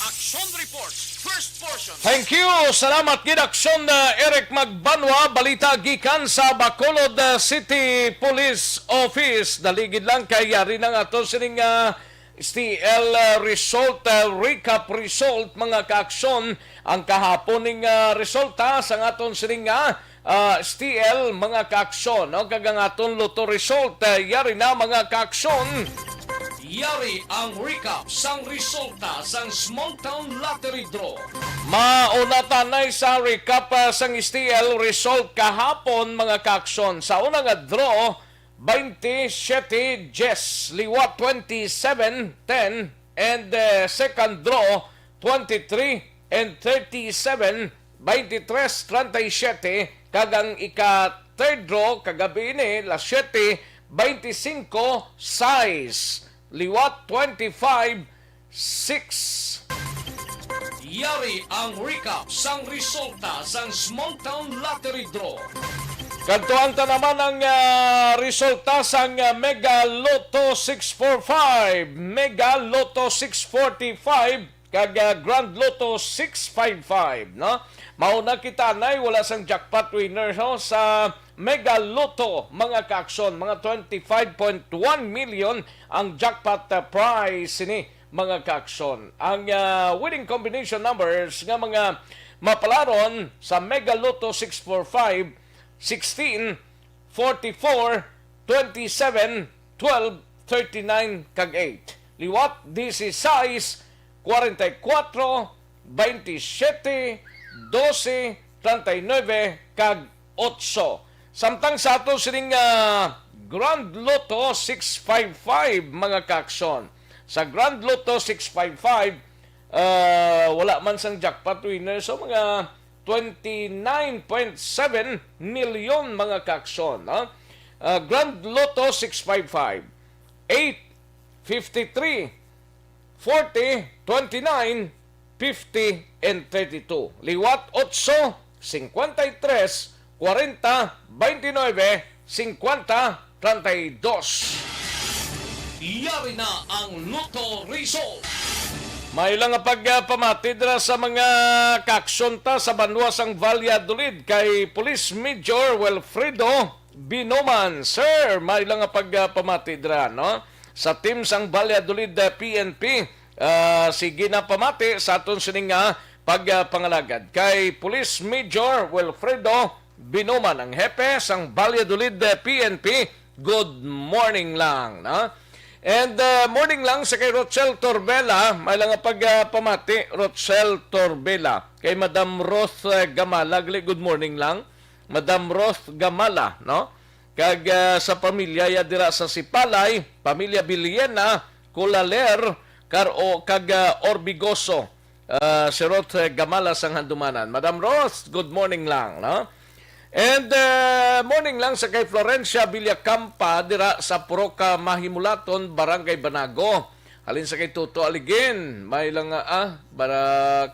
Aksyon Report, first portion. Thank you. Salamat gid, Aksyon, uh, Eric Magbanwa. Balita gikan sa Bacolod, uh, City Police Office. Daligid lang kay yari na nga to sining, uh, S T L, uh, result, uh, recap result, mga kaaksyon. Ang kahapon ning, uh, resulta sa aton sining, uh, ah, S T L, mga kaaksyon, no? Kag ang aton lotto result, ah, yari na, mga kaaksyon. Yari ang recap sang resulta sang Small Town Lottery Draw. Mauna tanay sa recap, ah, sang S T L result kahapon, mga kaaksyon. Sa una nga draw, twenty-seven diyes, liwat twenty-seven ten, and, eh, second draw, twenty-three and thirty-seven, twenty-three treinta y siete, kag ang ika-third draw kagabi ini, las siete, twenty-cinco sais, liwat twenty-five six. Yari ang recap sang resulta sang Small Town Lottery Draw. Kadtuan ta naman ang, ah, resulta sang, ah, Mega Lotto six four five, Mega Lotto six forty-five, kag, ah, Grand Lotto six five five, no? Mao na kita nay wala sang jackpot winner, no, sa Mega Lotto, mga kaaksyon, mga twenty-five point one million ang jackpot, ah, prize ini, mga kaaksyon. Ang, ah, winning combination numbers nga mga mapalaron sa Mega Lotto six four five, sixteen, forty-four, twenty-seven, twelve, thirty-nine, kag eight. Liwat, dieciséis, cuarenta y cuatro, veintisiete, doce, treinta y nueve, kag otso. Samtang sa ato sining, ah, Grand Lotto six five five, mga kaaksyon. Sa Grand Lotto six five five, ah, wala man sang jackpot winner. So, mga twenty-nine point seven million, mga kaaksyon, no? Ah, Grand Lotto six five five, eight, fifty-three, forty, twenty-nine, fifty, and thirty-two. Liwat, otso, cincuenta y tres, cuarenta, veintinueve, cincuenta, treinta y dos. Yari na ang Lotto Result. May lang nga pagpamati dira sa mga kaaksyon ta sa banwa sang Valladolid kay Police Major Wilfredo Binoman. Sir, may lang nga pagpamati dira, no? Sa team sang Valladolid, eh, P N P, ah, sige na pamati sa aton sining nga pagpangalagad kay Police Major Wilfredo Binoman, ang hepe sang Valladolid, eh, P N P. Good morning lang, no? And, eh, morning lang sa kay Rochelle Torbela. May lang nga pagpamati, Rochelle Torbela. Kay Madam Ruth, eh, Gamala, gali, good morning lang. Madam Ruth Gamala, no? Kag, ah, sa pamilya ya dira sa Sipalay, pamilya Villena, Colaler, kar-, o, kag, ah, Orbigoso, ah, si Ruth, eh, Gamala sang Handumanan. Madam Ruth, good morning lang, no? And, ah, morning lang sa kay Florencia Villacampa dira sa Purok, ah, Mahimulaton, Barangay Banago. Halin sa kay Toto Aligin, may lang nga, ah, para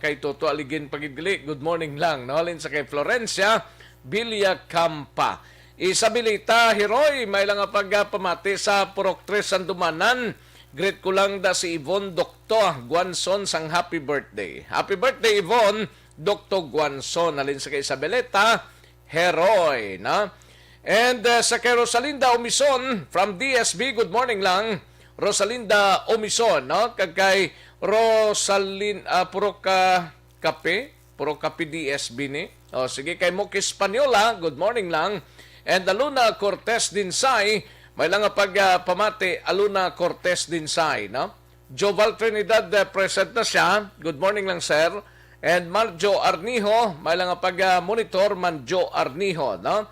kay Toto Aligin pa gid gali. Good morning lang, no? Halin sa kay Florencia Villacampa. Isabelita Heroy, may lang nga pagpamati sa Purok Tres Sandumanan. Greet ko lang da si Yvonne Docto Guanzon sang happy birthday. Happy birthday, Yvonne Docto Guanzon. Halin sa kay Isabelita Heroy, no? And, uh, sa kay Rosalinda Omison from D S B, good morning lang. Rosalinda Omison, no? Kag kay Rosalin-, ah, Purok, ah, Kape, Purok Kape D S B ni. O, sige, kay Moki Spanyola, good morning lang. And Aluna Cortez Dinsay, may lang nga pag, ah, pamati, Aluna Cortez Dinsay, no? Joval Trinidad, eh, present na siya. Good morning lang, sir. And Marjo Arnijo, may lang nga pag-monitor, Manjo Arnijo, no?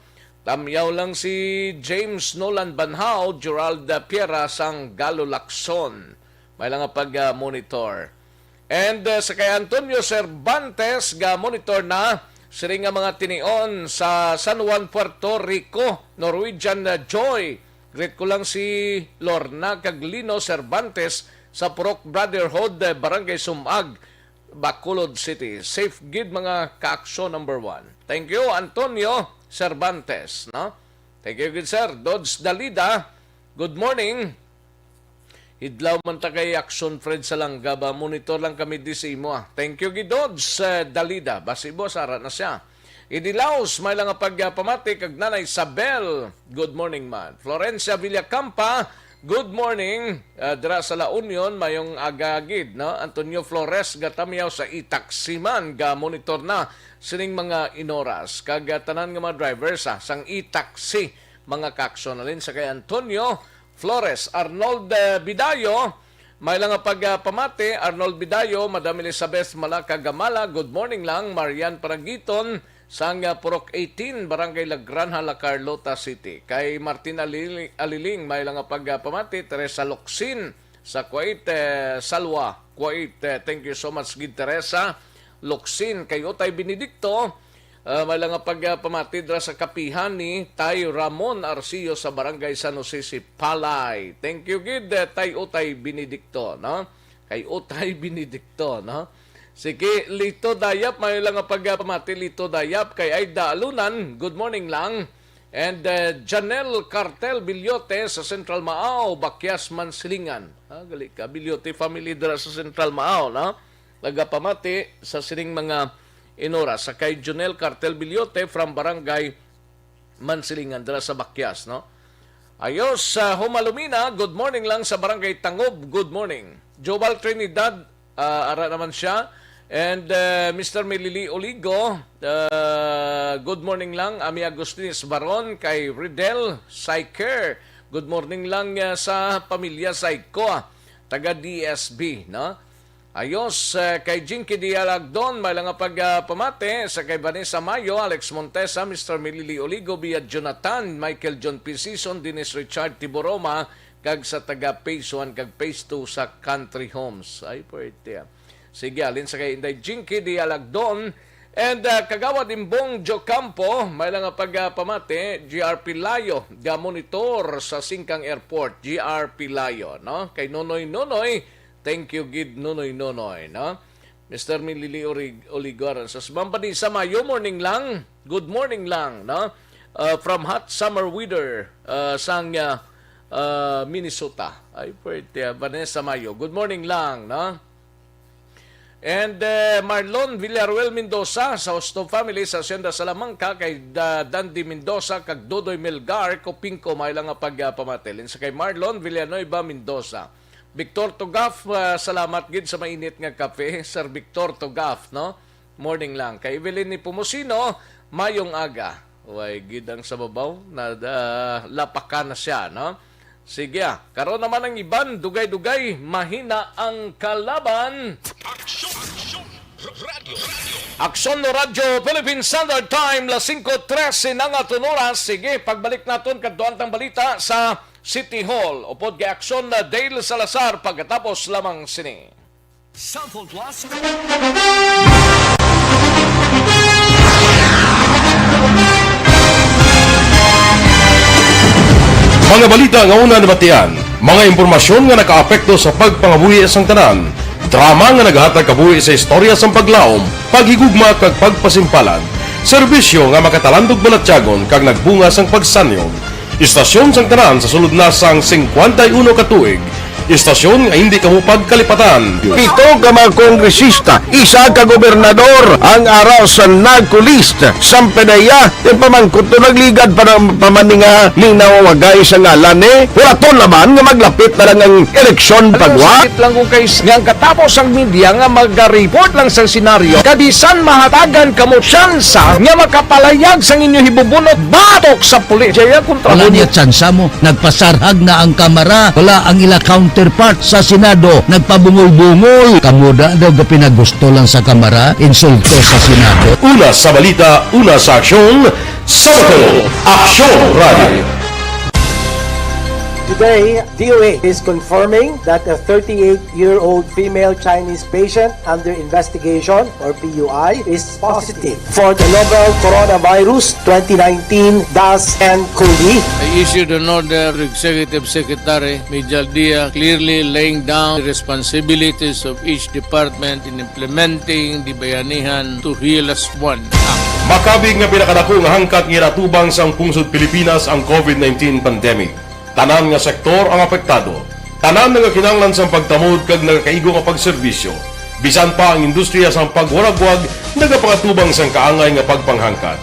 Tamyaw lang si James Nolan Banhao, Gerald Piera sang Galo Lacson. May lang nga pag-monitor. And, uh, sa kay Antonio Cervantes, ga-monitor na sini nga mga tinion sa San Juan, Puerto Rico, Norwegian, uh, Joy. Greet ko lang si Lorna kag Lino Cervantes sa Purok Brotherhood, uh, Barangay Sumag, Bacolod City. Safe gid, mga ka-aksyon number one. Thank you, Antonio Cervantes, no? Thank you, good sir. Dodge Dalida, good morning. Hidlaw man ta kay Action Fred sa Langga ba? Monitor lang kami di sa imo, ah. Thank you, Gidods, eh, Dalida. Basi, boss, ara na siya. Idilaos, may lang nga pagpamati kag Nanay Isabel. Good morning, man. Florencia Villacampa, good morning. Ah, dira sa La Union, mayong aga gid, no? Antonio Flores, gatamyaw sa e-taxi man, ga-monitor na sining mga inoras. Kag, ah, tanan nga mga drivers, ah, sang e-taxi, mga kakson. Alin sa kay Antonio, Flores, Arnold, eh, Bidayo, may lang nga pagpamati, Arnold Bidayo, Madam Elizabeth Malaca Gamala, good morning lang, Marian Paragiton, sang, ah, Purok eighteen, Barangay La Granja, La Carlota City. Kay Martin Alili-, Aliling, may lang nga pagpamati, Teresa Locsin, sa Kuwait, eh, Salwa, Kuwait. Eh, thank you so much, gid Teresa Locsin. Kay Utay Benedicto, Ah, may lang nga pagpamati dira sa kapihan ni Tay Ramon Arcio sa Barangay San Jose, Sipalay. Thank you gid, eh, Tay Utay Benedicto, no? Kay Utay Benedicto, no? Sige, Lito Dayap, may lang nga pagpamati, Lito Dayap, kay Aida Alunan, good morning lang. And, eh, Janelle Cartel Bilyote sa Central Maao, Bakyas, Mansilingan. Ah, gali ka, Bilyote family dira sa Central Maao, no? Nagapamati sa sining mga inora sa kay Junel Cartel Bilyote from Barangay Mansilingan dira sa Bakyas, no? Ayos, sa Humalumina, good morning lang sa Barangay Tangob, good morning. Jobal Trinidad, ah, ara naman siya. And, uh, Mister Milili Oligo, uh, good morning lang. Ami Agustines Baron, kay Ridel Saiker, good morning lang, uh, sa pamilya Saiko, ah, taga D S B, no? Ayos, eh, kay Jinky Dialagdon, may lang nga pag, ah, pamati sa kay Vanessa Mayo, Alex Montesa, Mister Milili Oligo, Bia Jonathan, Michael John P. Sison, Dennis Richard Tiboroma, kag sa taga Phase one kag Phase two sa Country Homes. Ay, pwerte, ah. Sige, alin sa kay Inday Jinky Dialagdon, and, ah, Kagawad Imbong Jocampo, may lang nga pag, ah, pamati, G R P Layo, ga-monitor sa Singkang Airport, G R P Layo, no? Kay Nonoy Nonoy, Thank you gid, Nonoy Nonoy, no? Mister Milili Orig-, Oligaran. Sa Ma'am Vanessa Mayo, morning lang. Good morning lang, no? Uh, from hot summer weather, uh, sang, uh, uh, Minnesota. Ay, pwerte, uh, Vanessa Mayo. Good morning lang, no? And, uh, Marlon Villaruel Mendoza sa Hosto family sa Hacienda Salamanca, kay Da-, Dandy Mendoza kag Dodoy Melgar Copinco, may lang nga pagpamatilin sa kay Marlon Villanueva Mendoza. Victor Tugaf, ah, salamat gid sa mainit nga kape, Sir Victor Tugaf, no? Morning lang. Kay Evelyn ni Pumusino, mayong aga. Way gid ang sa babaw, na, ah, lapakan na siya, no? Sige, ah. Karon naman ang iban, dugay-dugay, mahina ang kalaban. Aksyon! Aksyon! Radyo! Radyo! Aksyon no Radyo Philippine Standard Time, las singko trese na nga tunuras. Sige, pagbalik naton kadtuan tang balita sa City Hall. Upod kay Aksyon na Dale Salazar pagkatapos lamang sini. Cellphone Plus. Mga balita nga una nabatian, mga impormasyon nga nakaapekto sa pagpangabuhi sang tanan, drama nga nagahatag kabuhi sa istorya sang paglaom, paghigugma kag pagpasimpalan, serbisyo nga makatalandog balatyagon kag nagbunga sang pagsanyog. Istasyon sang tanan sa sulod na sang singkwenta y uno ka tuig. Istasyon nga hindi kamo pagkalipatan. Pito ka mga kongresista, isa ka gobernador ang ara sa NAGCO list. Sang PDEA, yung pamangkot to nagligad pa ng pamaninga ning nawawagay sa ngalan ni. Hulaton naman nga maglapit na lang ang eleksyon pagwa. Sakit lang kung kay nga ang katapos ang media nga maga-report lang sa senaryo. Kabisan mahatagan kamo tsansa nga makapalayag sang inyo hibubunot batok sa pulis. Jaya kontra Wala mo. Niya tsansa mo. Nagpasarhag na ang kamara. Wala ang ila count counterpart sa Senado, nagpabungol-bungol. Kamo da daw gapinagusto lang sa Kamara, insulto sa Senado. Una sa balita, una sa aksyon, sa Bacolod, Aksyon Radio. Today, D O A is confirming that a thirty-eight-year-old female Chinese patient under investigation, or P U I, is positive for the novel coronavirus twenty nineteen dash N cov. I issued an order to Executive Secretary Mijal Dia, clearly laying down the responsibilities of each department in implementing the Bayanihan to Heal Us One Act. Makabig nga pinakadako nga hangkat nga ginatubang sang pungsod Pilipinas ang covid nineteen pandemic. Tanan nga sektor ang apektado. Tanan nagakinahanglan sang pagtamod kag nagakaigo nga pagserbisyo. Bisan pa ang industriya sang pagwaragwag nagapangatubang sang kaangay nga pagpanghangkat.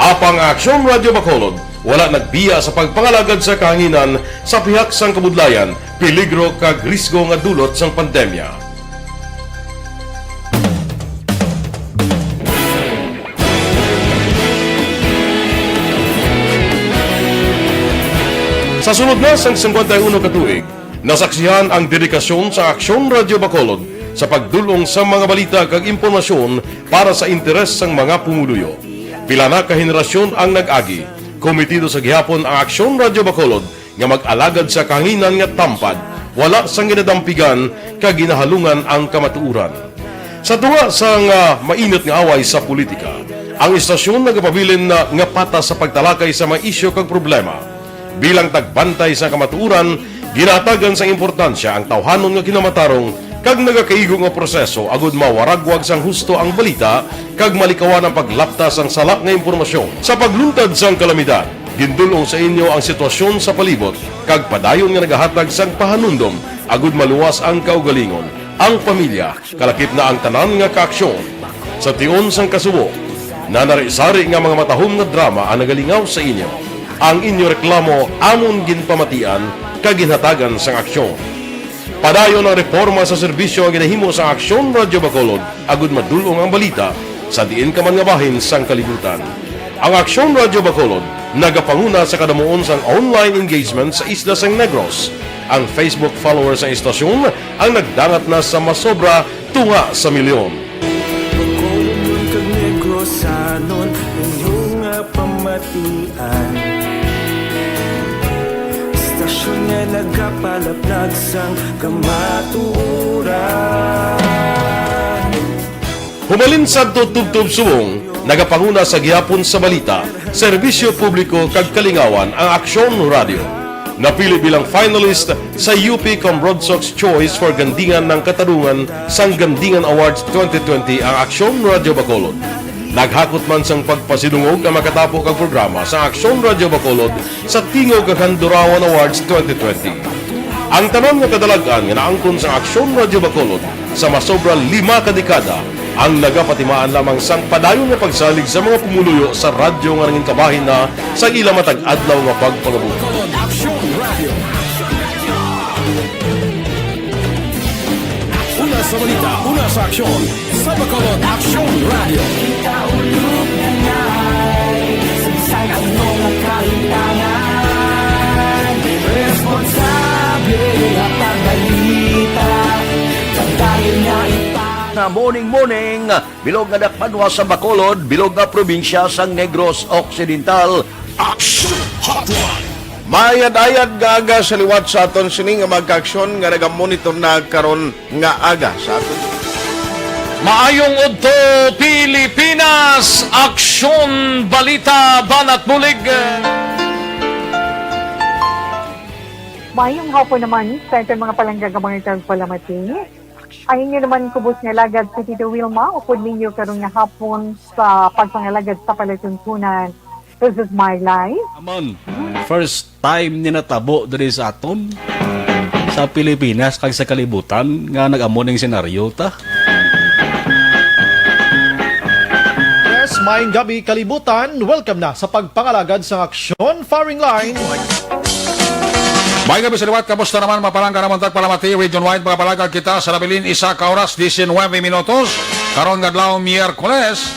Apang ang Aksyon Radio Bacolod wala nagbiya sa pagpangalagad sa kahanginan sa pihak sang kabudlayan, peligro kag risgo nga dulot sang pandemya. Sa sulod na sang singkwenta y uno ka tuig, nasaksihan ang dedikasyon sa Aksyon Radio Bacolod sa pagdul-ong sa mga balita kag impormasyon para sa interes sang mga pumuluyo. Pila na ka henerasyon ang nag-agi. Komitido sa gihapon ang Aksyon Radio Bacolod nga mag-alagad sa kahanginan nga tampad, wala sang ginadampigan kag ginahalungan ang kamatuoran. Sa tunga sang, ah, mainit nga away sa politika, ang istasyon nagapabilin na nga patas sa pagtalakay sa mga isyu kag problema. Bilang tagbantay sa kamatuoran, ginahatagan sang importansya ang tawhanon nga kinamatarong kag nagakaigo nga proseso agud mawaragwag sang husto ang balita kag malikawan ang paglapta sang sala nga impormasyon. Sa pagluntad sang kalamidad, gindul-ong sa inyo ang sitwasyon sa palibot kag padayon nga nagahatag sang pahanumdom agud maluwas ang kaugalingon, ang pamilya, kalakip na ang tanan nga kaaksyon. Sa tion sang kasubo, nanari-sari nga mga matahom nga drama ang nagalingaw sa inyo. Ang inyo reklamo amon ginpamatian kag ginhatagan sang aksyon. Padayon ang reporma sa serbisyo nga ginahimo sa Aksyon Radyo Bacolod agud madul-ong ang balita sa diin ka man nga bahin sang kalibutan. Ang Aksyon Radyo Bacolod nagapanguna sa kadamuon sang online engagement sa isla sang Negros. Ang Facebook followers sang istasyon ang nagdangat na sa masobra tunga sa milyon. Bacolodnon kag Negrosanon, inyo nga pamatian. Istasyon nga nagapalaplag sang kamatuoran. Hubalin sadto tubtob subong, nagapanguna sa gihapon sa balita, serbisyo publiko kag kalingawan ang Aksyon Radyo. Napili bilang finalist sa U P Comrodsocs Choice for Gandingan ng Katarungan sang Gandingan Awards twenty twenty ang Aksyon Radyo Bacolod. Naghakot man sang pagpasidungog ang makatapo kag programa sa Aksyon Radyo Bacolod sa Tingog kag Handurawan Awards twenty twenty. Ang tanan nga kadalag-an nga naangkon sang Aksyon Radyo Bacolod sa masobra lima ka dekada ang nagapatimaan lamang sang padayon nga pagsalig sa mga pumuluyo sa radyo nga nangin kabahin na sa ila matag adlaw nga pagpangabuhi. Aksyon Radio. Una sa balita, una sa aksyon, sa Bacolod Aksyon Radio. Kita ulog na nai, sa bisan ano nga kahitangan, responsable nga pagbalita, kag dayon nga ipang- Nga morning, morning, bilog nga dakbanwa sa Bacolod, bilog nga probinsya sang Negros Occidental. Action Hotline. Maayad-ayad nga aga sa liwat sa aton sini nga magkaaksyon nga nagamonitor na karon nga aga sa aton. Maayong udto, Pilipinas! Aksyon, balita, banat bulig. Maayong hapon naman sa aton mga palangga nga mga tagpalamati. Ang inyo naman kubos nga alagad si Tito Wilma, upod ninyo karon nga hapon sa pagpangalagad sa palatuntunan. This is my life. Amon, first time ni natabo diri sa aton, sa Pilipinas kag sa kalibutan, nga nag-amo ning senaryo ta. Yes, maayong gabi, kalibutan. Welcome na sa pagpangalagad sang Aksyon Firing Line. May gabi sa liwat, kamusta naman, mapalangga naman tagpalamati, Region Wide, mga palagad kita sa nabilin, isa ka oras, diecinuebe minutos, karon nga adlaw, Miyerkules.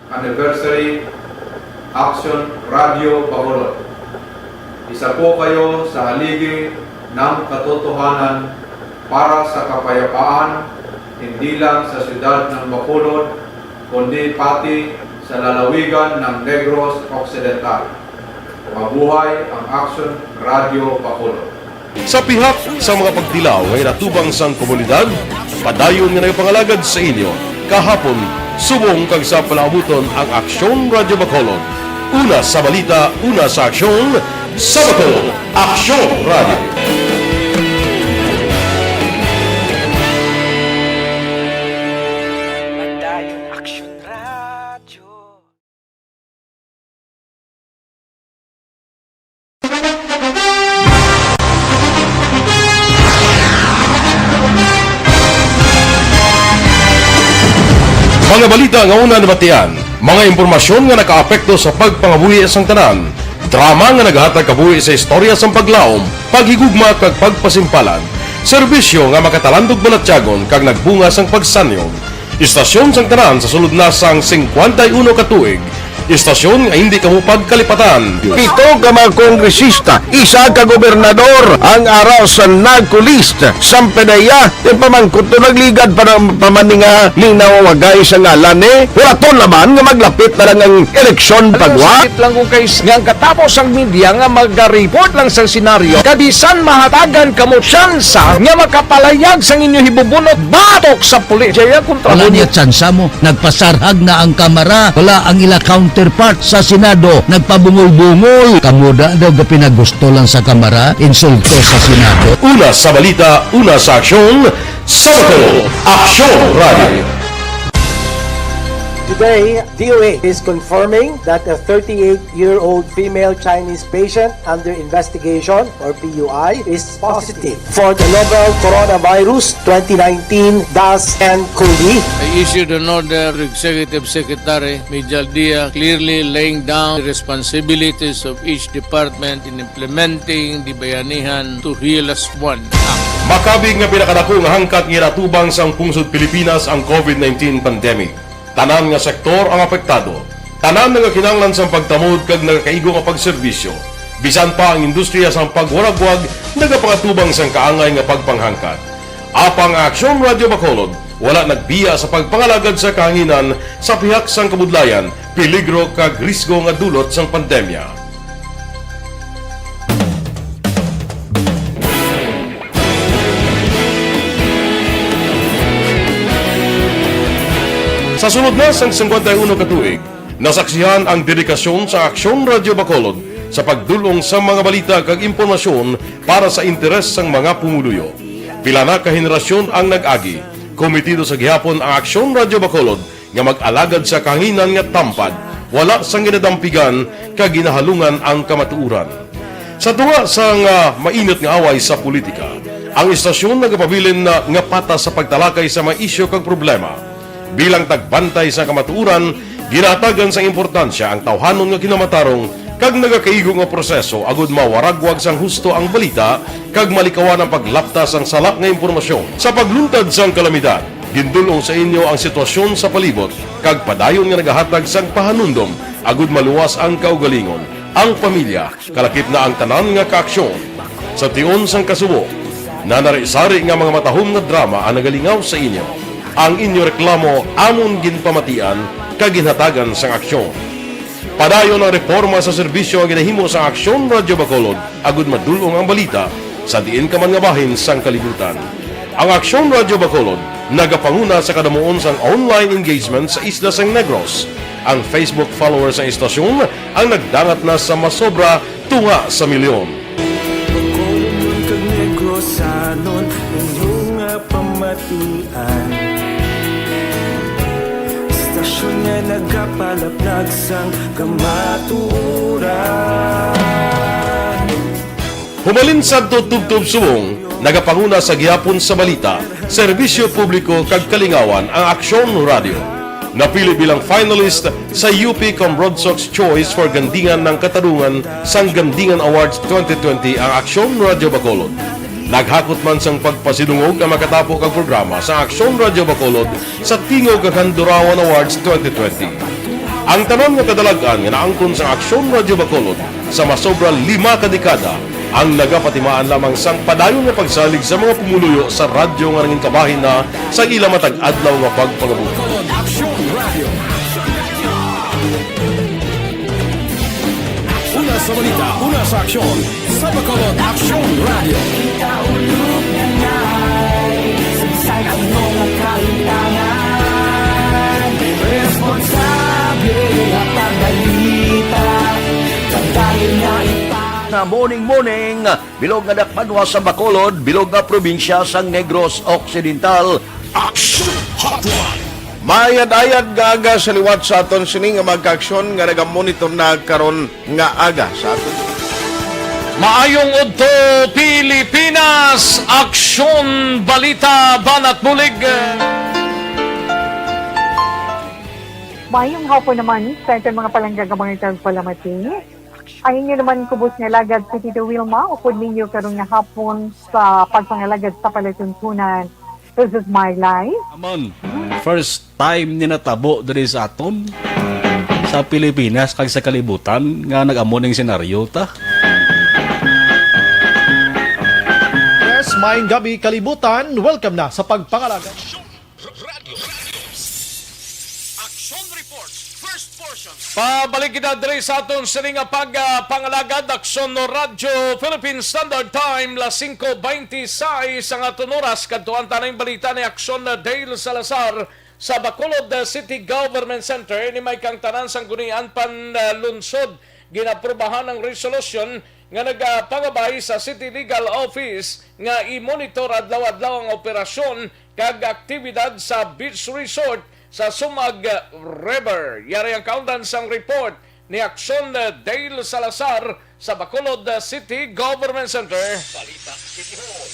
Anniversary, Action Radio Bacolod. Isa po kayo sa haligi ng katotohanan para sa kapayapaan, hindi lang sa siyudad ng Bacolod, kundi pati sa lalawigan ng Negros Occidental. Mabuhay ang Action Radio Bacolod! Sa pihak sa mga pagtilaw nga inatubang sang komunidad, padayon nga nagapangalagad sa inyo kahapon, subong kag sa palaabuton ang Aksyon Radio Bacolod. Una sa balita, una sa aksyon, sa Bacolod, Aksyon Radio. Padayon Aksyon Radio. Mga balita nga una nabatian, mga impormasyon nga nakaapekto sa pagpangabuhi sang tanan, drama nga naghatag kabuhi sa istorya sang paglaom, paghigugma kag pagpasimpalan, serbisyo nga makatalandog balatyagon kag nagbunga sang pagsanyog. Istasyon sang tanan sa sulod na sang singkwenta y uno ka tuig. Istasyon nga hindi kamo pagkalipatan. Pito ka mga kongresista, isa ka gobernador ang ara sa NAGCO list. Sang PDEA, yung pamangkot to nagligad pa, pa man ni nga linawagay sa ngalan, eh. Wala to naman nga maglapit na lang ang eleksyon. Ano, pagwa? Sakit lang kung kay nga ang katapos ang media nga maga-report lang sa senaryo, kag bisan mahatagan kamo tsansa nga makapalayag sang inyo hibubunot batok sa pulis. Jaya kontra. Wala mo niya tsansa mo. Nagpasarhag na ang Kamara. Wala ang ila counterpart sa Senado. Nagpabungol-bungol. Kamo da daw gapinagusto lang sa Kamara, insulto sa Senado. Una sa balita, una sa aksyon, sa Bacolod, Aksyon Radio. Today, D O A is confirming that a thirty-eight-year-old female Chinese patient under investigation, or P U I, is positive for the novel coronavirus twenty nineteen dash N cov. I issued an order to Executive Secretary Mijal Dia, clearly laying down the responsibilities of each department in implementing the Bayanihan to Heal Us One Act. Makabig nga pinakadako nga hangkat nga ginatubang sang pungsod Pilipinas ang covid nineteen pandemic. Tanan nga sektor ang apektado. Tanan nagakinahanglan sang pagtamod kag nagakaigo nga pagserbisyo. Bisan pa ang industriya sang pagwaragwag nagapangatubang sang kaangay nga pagpanghangkat. Apang ang Aksyon Radio Bacolod wala nagbiya sa pagpangalagad sa kahanginan sa pihak sang kabudlayan, peligro kag risgo nga dulot sang pandemya. Sa sulod na sang singkwenta y uno ka tuig, nasaksihan ang dedikasyon sa Aksyon Radio Bacolod sa pagdul-ong sa mga balita kag impormasyon para sa interes sang mga pumuluyo. Pila na ka henerasyon ang nag-agi. Komitido sa gihapon ang Aksyon Radio Bacolod nga mag-alagad sa kahanginan nga tampad, wala sang ginadampigan kag ginahalungan ang kamatuoran. Sa tunga sang, ah, mainit nga away sa politika, ang istasyon nagapabilin na nga patas sa pagtalakay sa mga isyu kag problema. Bilang tagbantay sa kamatuoran, ginahatagan sang importansya ang tawhanon nga kinamatarong kag nagakaigo nga proseso agud mawaragwag sang husto ang balita kag malikawan ang paglapta sang sala nga impormasyon. Sa pagluntad sang kalamidad, gindul-ong sa inyo ang sitwasyon sa palibot kag padayon nga nagahatag sang pahanumdom agud maluwas ang kaugalingon, ang pamilya, kalakip na ang tanan nga kaaksyon. Sa tion sang kasubo, nanari-sari nga mga matahom nga drama ang nagalingaw sa inyo. Ang inyo reklamo amon ginpamatian kag ginhatagan sang aksyon. Padayon ang reporma sa serbisyo nga ginahimo sang Aksyon Radio Bacolod agud madul-ong ang balita sa diin ka man nga bahin sang kalibutan. Ang Aksyon Radio Bacolod nagapanguna sa kadamuon sang online engagement sa isla sang Negros. Ang Facebook followers sang istasyon ang nagdangat na sa masobra tunga sa milyon. Bacolodnon kag Negrosanon, inyo nga pamatian. Istasyon nga nagapalaplag sang kamatuoran. Humalin sadto tubtob subong, nagapanguna sa gihapon sa balita, serbisyo publiko kag kalingawan ang Aksyon Radio. Napili bilang finalist sa U P Comrodsocs Choice for Gandingan ng Katarungan sang Gandingan Awards twenty twenty ang Aksyon Radio Bacolod. Naghakot man sang pagpasidungog ang makatapo kag programa sa Aksyon Radio Bacolod sa Tingog kag Handurawan Awards twenty twenty. Ang tanan nga kadalag-an nga naangkon sang Aksyon Radio Bacolod sa masobra lima ka dekada Ang nagapatimaan lamang sang padayon nga pagsalig sa mga pumuluyo sa radyo nga nangin kabahin na sa ila matag adlaw nga pagpangabuhi. Bacolod Aksyon Radio. Una sa balita, una sa aksyon, sa Bacolod Aksyon Radio. Kita ulog na ngay, saysay ang mga kaintangan. Responsable at pagbalita, kag dahil nga ita- Na morning, morning, bilog nga dakbanwa sa Bacolod, bilog nga probinsya sang Negros Occidental. Action Hotline. Maayad-ayad nga aga sa liwat sa aton sini nga mga kaaksyon nga nagamonitor na karon nga aga sa aton. Maayong udto, Pilipinas! Aksyon, balita, banat bulig. Maayong hapon naman sa aton mga palangga nga mga tagpalamati. Ang inyo naman kubos nga alagad si Tito Wilma, upod ninyo karon nga hapon sa pagpangalagad sa palatuntunan. This is my life. Amon, first time ni natabo diri sa aton, sa Pilipinas kag sa kalibutan, nga nag-amo ning senaryo ta. Yes, maayong gabi, kalibutan. Welcome na sa pagpangalagad. Aksyon Radyo. Aksyon Report, first portion. Pabalik kita diri sa aton sini nga pag, ah, pangalagad, Aksyon Radyo Philippine Standard Time, las singko beintiseis ang aton oras. Kadtuan ta ning balita ni Aksyon Dale Salazar sa Bacolod City Government Center. Ini may kang tanan sang gunian panlunsod. Ginaprobahan ang resolusyon nga nagapangabay sa City Legal Office nga i-monitor adlaw-adlaw ang operasyon kag aktibidad sa beach resort sa Sumag River. Yari ang kaundan sang report ni Aksyon Dale Salazar sa Bacolod City Government Center. Balita City Hall.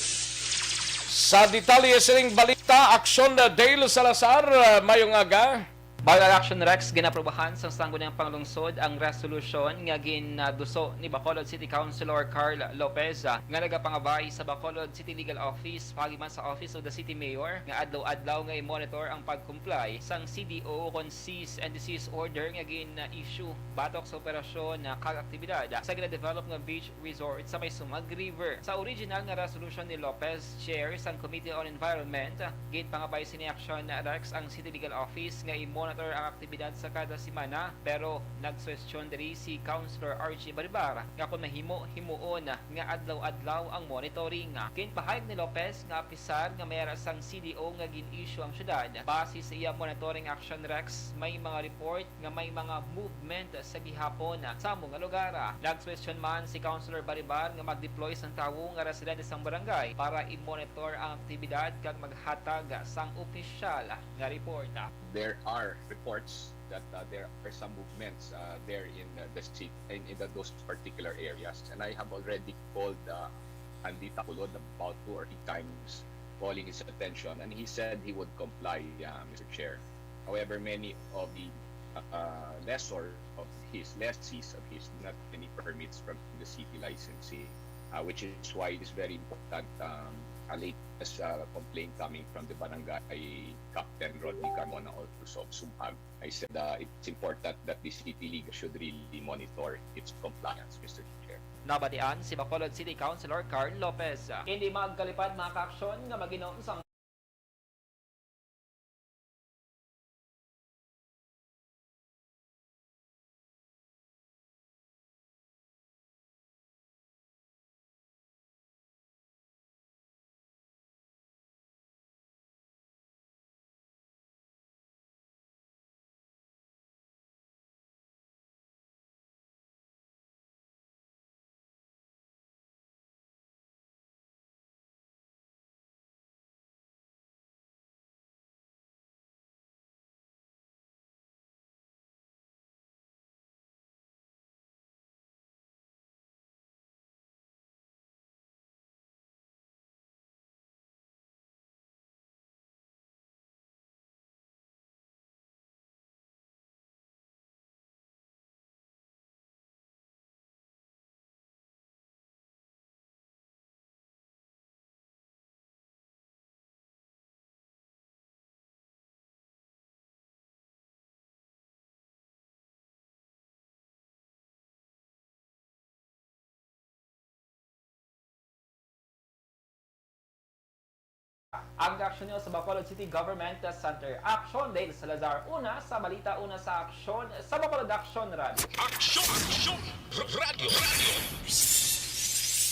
Sa detalye sining balita, Aksyon Dale Salazar, mayong aga. Bacolod Action Rex, ginaprobahan sang Sangguniang Panglungsod ang resolusyon nga ginduso ni Bacolod City Councilor Carl Lopez, ah, nga nagapangabay sa Bacolod City Legal Office paagi man sa Office of the City Mayor nga adlaw-adlaw nga i-monitor ang pag-comply sang C D O kon cease and desist order nga gin-issue batok sa operasyon, ah, kag aktibidad sa gina-develop nga beach resort sa may Sumag River. Sa original nga resolusyon ni Lopez, chair sang Committee on Environment, ginpangabay sini Action Rex ang City Legal Office nga i-monitor ang aktibidad sa kada semana, pero nagsuhestyon diri si Councilor Archie Baribar nga kon mahimo, himuon nga adlaw-adlaw ang monitoring. Ginpahayag ni Lopez nga apisar nga may ara sang C D O nga gin-issue ang syudad, base sa iya monitoring Action Rex, may mga report nga may mga movement sa gihapon sa amo nga lugar. Nagsuhestyon man si Councilor Baribar nga mag-deploy sang tawo nga residente sang barangay para i-monitor ang aktibidad kag maghatag sang opisyal nga report. There are reports that, uh, there are some movements, uh, there in, uh, the city, in, in the, those particular areas. And I have already called, uh, Andy Taculod about two or three times, calling his attention, and he said he would comply, uh, Mister Chair. However, many of the, uh, lessor of his, lessees of his, do not have any permits from the city licensing, uh, which is why it is very important, um, a latest, uh, complaint coming from the barangay captain, Rodney Carmona, also of Sumag. I said, uh, it's important that the city league should really monitor its compliance, Mister Chair. Nabatian si Bacolod City Councilor Carl Lopez. Indi magkalipad, mga kaaksyon, nga mag-inom sang Ang aksyon niyo sa Bacolod City Government Center. Aksyon, Dale Salazar. Una sa balita, una sa aksyon sa Bacolod Aksyon Radio. Aksyon! Aksyon! Radyo! Radyo!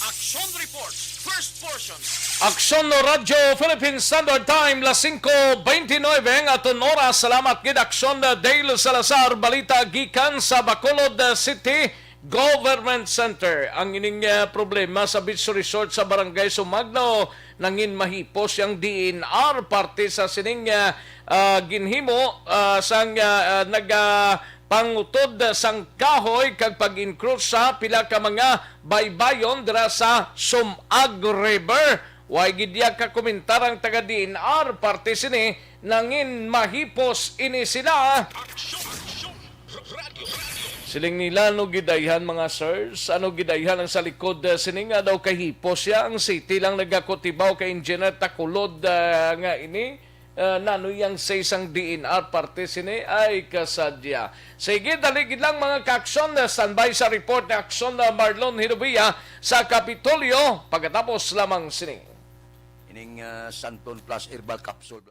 Aksyon Report, first portion. Aksyon Radyo Philippine Standard Time, las singko bentynebe ang aton oras. Salamat gid, Aksyon Dale Salazar. Balita gikan sa Bacolod City Government Center. Ang ining, ah, problema sa beach resort sa Barangay Sumagno, nangin mahipos ang D N R parte sa sining, ah, ah, ginhimo, ah, sang, ah, ah, naga pangutod sang kahoy kag pag-encroach sa pila ka mga baybayon dira sa Sumag River. Way gid iya ka komentar ang taga D N R parte sini, nangin mahipos ini sila. Aksyon! Aksyon! Radyo! Radyo! Siling nila, ano gidayhan, mga sirs? Ano gidayhan ang sa likod, eh, sini nga daw kahipos siya? Ang city lang nagakutibaw kay Engineer Takulod, eh, nga ini. Eh, nano yang say sang D N R parte sini? Ay, kasadya. Sige, dali gid lang, mga ka-aksyon. Eh, standby sa report ni Aksyon na Marlon Hinubia sa Kapitolyo. Pagkatapos lamang sini. Ining, ah, Santon Plus Herbal Capsule.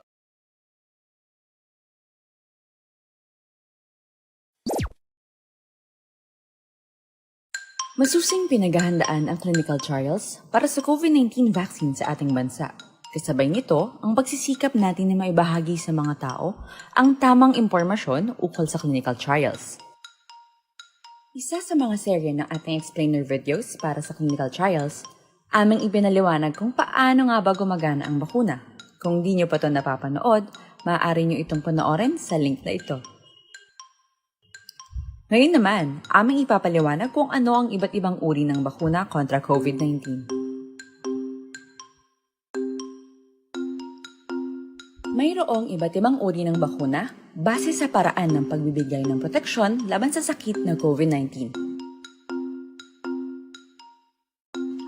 Masusing pinaghahandaan ang clinical trials para sa COVID nineteen vaccine sa ating bansa. Kasabay nito, ang pagsisikap natin na maibahagi sa mga tao ang tamang impormasyon ukol sa clinical trials. Isa sa mga serye ng ating explainer videos para sa clinical trials, aming ipinaliwanag kung paano nga ba gumagana ang bakuna. Kung di nyo pa to napapanood, maaari nyo itong panoorin sa link na ito. Ngayon naman, aming ipapaliwanag kung ano ang iba't ibang uri ng bakuna kontra COVID nineteen. Mayroong iba't ibang uri ng bakuna base sa paraan ng pagbibigay ng proteksyon laban sa sakit na COVID nineteen.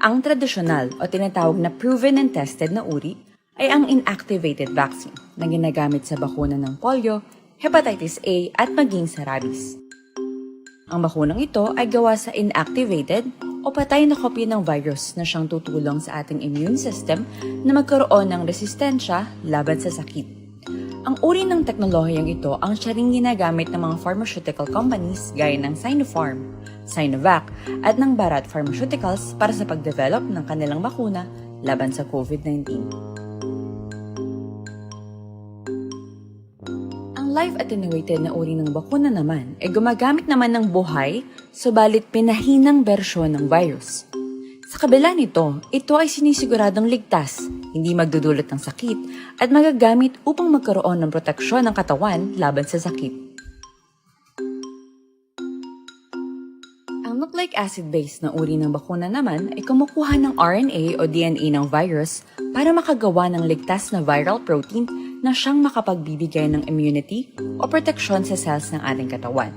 Ang tradisyonal o tinatawag na proven and tested na uri ay ang inactivated vaccine na ginagamit sa bakuna ng polio, hepatitis A, at maging sa rabies. Ang bakunang ito ay gawa sa inactivated o patay na kopya ng virus na siyang tutulong sa ating immune system na magkaroon ng resistensya laban sa sakit. Ang uri ng teknolohiyang ito ang siya ring ginagamit ng mga pharmaceutical companies gaya ng Sinopharm, Sinovac, at ng Bharat Pharmaceuticals para sa pagdevelop ng kanilang bakuna laban sa COVID nineteen. Ang live attenuated na uri ng bakuna naman ay gumagamit naman ng buhay, subalit pinahinang bersyon ng virus. Sa kabila nito, ito ay sinisiguradong ligtas, hindi magdudulot ng sakit, at magagamit upang magkaroon ng proteksyon ng katawan laban sa sakit. Ang nucleic acid-based na uri ng bakuna naman ay kumukuha ng R N A o D N A ng virus para makagawa ng ligtas na viral protein na siyang makapagbibigay ng immunity o proteksyon sa cells ng ating katawan.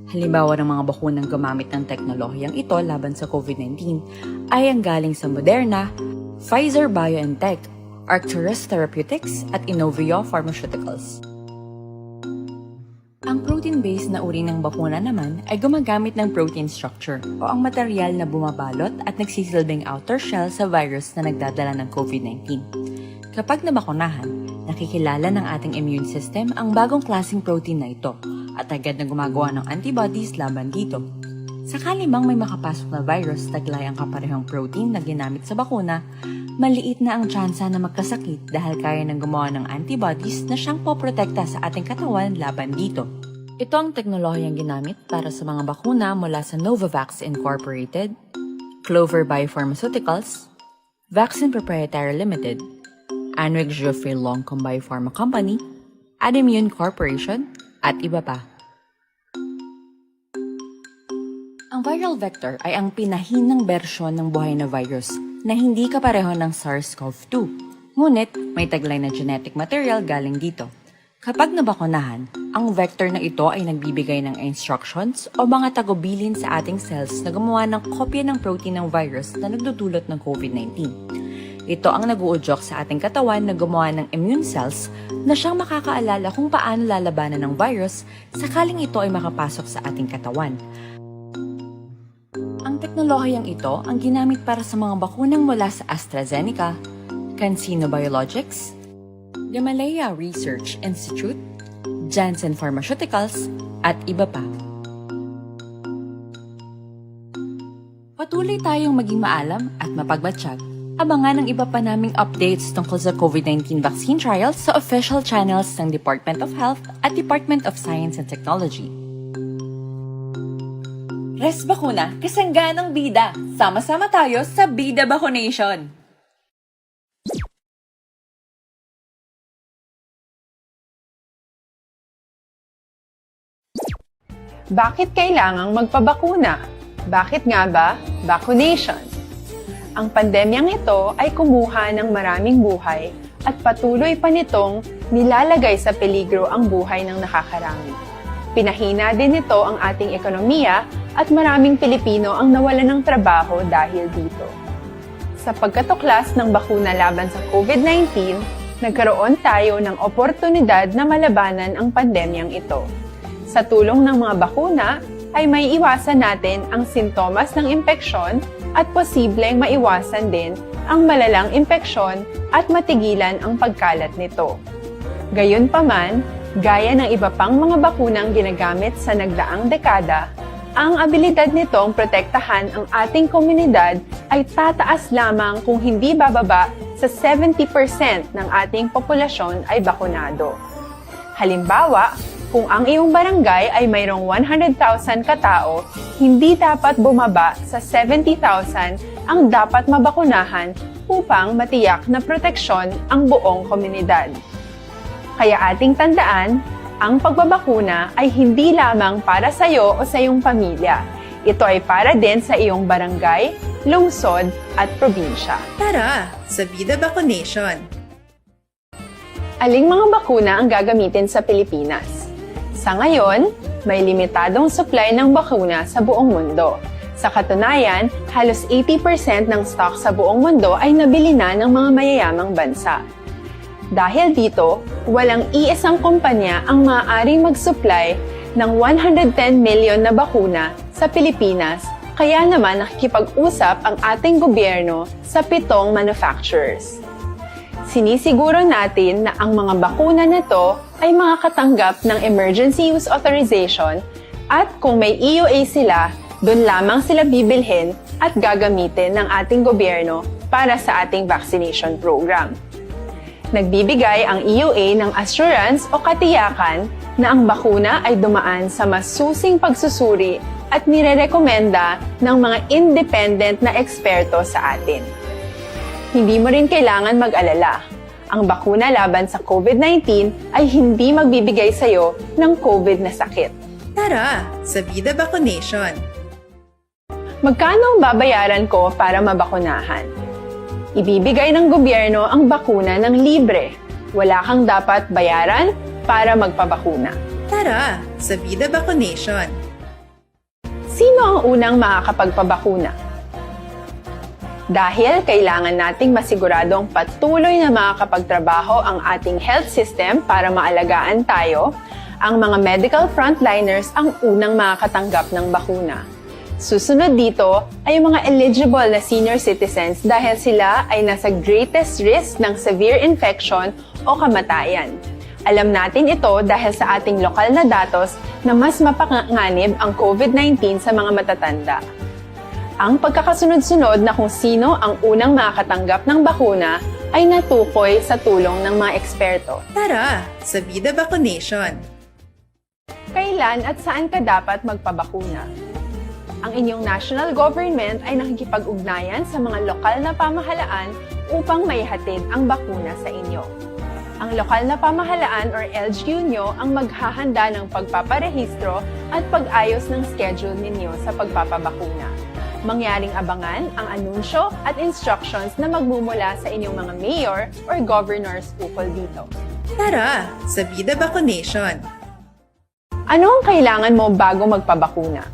Halimbawa ng mga bakunang gumamit ng teknolohiyang ito laban sa COVID nineteen ay ang galing sa Moderna, Pfizer-BioNTech, Arcturus Therapeutics, at Inovio Pharmaceuticals. Ang protein-based na uri ng bakuna naman ay gumagamit ng protein structure o ang material na bumabalot at nagsisilbing outer shell sa virus na nagdadala ng COVID nineteen. Kapag nabakunahan, nakikilala ng ating immune system ang bagong klaseng protein na ito at agad na gumagawa ng antibodies laban dito. Sakali mang may makapasok na virus taglay ang kaparehong protein na ginamit sa bakuna, maliit na ang tsansa na magkasakit dahil kaya nang gumawa ng antibodies na siyang poprotekta sa ating katawan laban dito. Ito ang teknolohiyang ginamit para sa mga bakuna mula sa Novavax Incorporated, Clover Biopharmaceuticals, Vaccine Proprietary Limited, Anreg Geoffrey Longcom Biopharma Company, Adimmune Corporation, at iba pa. Ang viral vector ay ang pinahinang bersyon ng buhay na virus na hindi kapareho ng SARS-CoV two. Ngunit, may taglay na genetic material galing dito. Kapag nabakunahan, ang vector na ito ay nagbibigay ng instructions o mga tagubilin sa ating cells na gumawa ng kopya ng protein ng virus na nagdudulot ng COVID nineteen. Ito ang nag-uudyok sa ating katawan na gumawa ng immune cells na siyang makakaalala kung paano lalabanan ng virus sakaling ito ay makapasok sa ating katawan. Ang teknolohiyang ito ang ginamit para sa mga bakunang mula sa AstraZeneca, CanSino Biologics, Gamaleya Research Institute, Janssen Pharmaceuticals, at iba pa. Patuloy tayong maging maalam at mapagmatsyag. Abangan ang iba pa naming updates tungkol sa COVID nineteen vaccine trials sa official channels ng Department of Health at Department of Science and Technology. Res Bakuna, kasangganang bida. Sama-sama tayo sa Bida Bakunation! Bakit kailangang magpabakuna? Bakit nga ba vaccination? Ang pandemyang ito ay kumuha ng maraming buhay at patuloy pa nitong nilalagay sa peligro ang buhay ng nakakarami. Pinahina din nito ang ating ekonomiya at maraming Pilipino ang nawalan ng trabaho dahil dito. Sa pagkatuklas ng bakuna laban sa COVID nineteen, nagkaroon tayo ng oportunidad na malabanan ang pandemyang ito. Sa tulong ng mga bakuna, ay may iwasan natin ang sintomas ng impeksyon at posibleng maiwasan din ang malalang impeksyon at matigilan ang pagkalat nito. Gayunpaman, gaya ng iba pang mga bakunang ginagamit sa nagdaang dekada, ang abilidad nitong protektahan ang ating komunidad ay tataas lamang kung hindi bababa sa seventy percent ng ating populasyon ay bakunado. Halimbawa, kung ang iyong barangay ay mayroong one hundred thousand ka tao, hindi dapat bumaba sa seventy thousand ang dapat mabakunahan upang matiyak na proteksyon ang buong komunidad. Kaya ating tandaan, ang pagbabakuna ay hindi lamang para sa iyo o sa iyong pamilya. Ito ay para din sa iyong barangay, lungsod, at probinsya. Tara, sa Bida Bakunation! Aling mga bakuna ang gagamitin sa Pilipinas? Sa ngayon, may limitadong supply ng bakuna sa buong mundo. Sa katunayan, halos eighty percent ng stock sa buong mundo ay nabili na ng mga mayayamang bansa. Dahil dito, walang iisang kumpanya ang maaaring mag-supply ng one hundred ten million na bakuna sa Pilipinas, kaya naman nakikipag-usap ang ating gobyerno sa pitong manufacturers. Sinisiguro natin na ang mga bakuna na to ay makakatanggap ng emergency use authorization at kung may E U A sila, doon lamang sila bibilhin at gagamitin ng ating gobyerno para sa ating vaccination program. Nagbibigay ang E U A ng assurance o katiyakan na ang bakuna ay dumaan sa masusing pagsusuri at nirerekomenda ng mga independent na eksperto sa atin. Hindi mo rin kailangan mag-alala. Ang bakuna laban sa COVID nineteen ay hindi magbibigay sa iyo ng COVID na sakit. Tara, sa Bida Bakunation! Magkano ang babayaran ko para mabakunahan? Ibibigay ng gobyerno ang bakuna ng libre. Wala kang dapat bayaran para magpabakuna. Tara, sa Bida Bakunation! Sino ang unang makakapagpabakuna? Dahil kailangan nating masiguradong patuloy na makakapagtrabaho ang ating health system para maalagaan tayo, ang mga medical frontliners ang unang makakatanggap ng bakuna. Susunod dito ay ang mga eligible na senior citizens dahil sila ay nasa greatest risk ng severe infection o kamatayan. Alam natin ito dahil sa ating lokal na datos na mas mapanganib ang COVID nineteen sa mga matatanda. Ang pagkakasunod-sunod na kung sino ang unang makakatanggap ng bakuna ay natukoy sa tulong ng mga eksperto. Tara, sa Bida Bakunation! Kailan at saan ka dapat magpabakuna? Ang inyong national government ay nakikipag-ugnayan sa mga lokal na pamahalaan upang maihatid ang bakuna sa inyo. Ang lokal na pamahalaan or L G U nyo ang maghahanda ng pagpaparehistro at pag-ayos ng schedule ninyo sa pagpapabakuna. Mangyaring abangan ang anunsyo at instructions na magmumula sa inyong mga mayor or governors ukol dito. Tara, sa Bida Bakunation! Ano ang kailangan mo bago magpabakuna?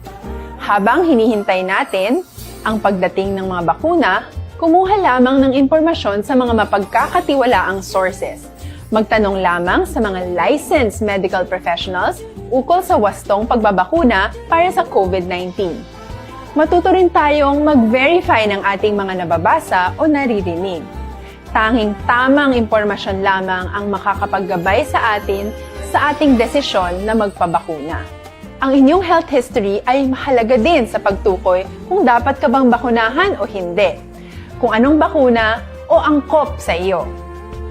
Habang hinihintay natin ang pagdating ng mga bakuna, kumuha lamang ng impormasyon sa mga mapagkakatiwalaang sources. Magtanong lamang sa mga licensed medical professionals ukol sa wastong pagbabakuna para sa COVID nineteen. Matuto rin tayong mag-verify ng ating mga nababasa o naririnig. Tanging tamang impormasyon lamang ang makakapaggabay sa atin sa ating desisyon na magpabakuna. Ang inyong health history ay mahalaga din sa pagtukoy kung dapat ka bang bakunahan o hindi, kung anong bakuna o angkop sa iyo.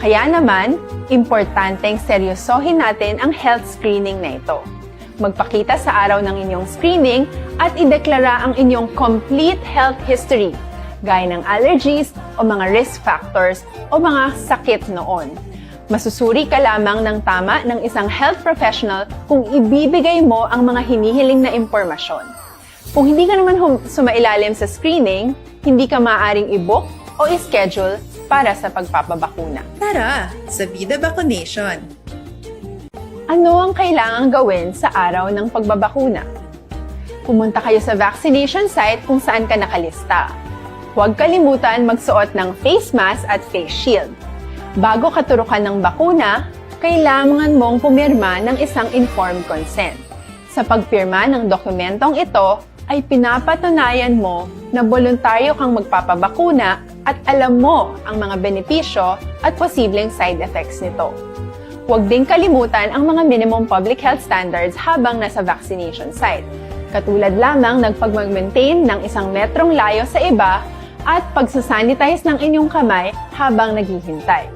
Kaya naman, importanteng seryosohin natin ang health screening na ito. Magpakita sa araw ng inyong screening at ideklara ang inyong complete health history, gaya ng allergies o mga risk factors o mga sakit noon. Masusuri ka lamang ng tama ng isang health professional kung ibibigay mo ang mga hinihiling na impormasyon. Kung hindi ka naman hum- sumailalim sa screening, hindi ka maaaring i-book o i-schedule para sa pagpapabakuna. Tara sa Vida Vaccination! Ano ang kailangang gawin sa araw ng pagbabakuna? Pumunta kayo sa vaccination site kung saan ka nakalista. Huwag kalimutan magsuot ng face mask at face shield. Bago katurukan ng bakuna, kailangan mong pumirma ng isang informed consent. Sa pagpirma ng dokumentong ito, ay pinapatunayan mo na boluntaryo kang magpapabakuna at alam mo ang mga benepisyo at posibleng side effects nito. Huwag ding kalimutan ang mga minimum public health standards habang nasa vaccination site, katulad lamang ng pagmag-maintain ng isang metrong layo sa iba at pagsasanitize ng inyong kamay habang naghihintay.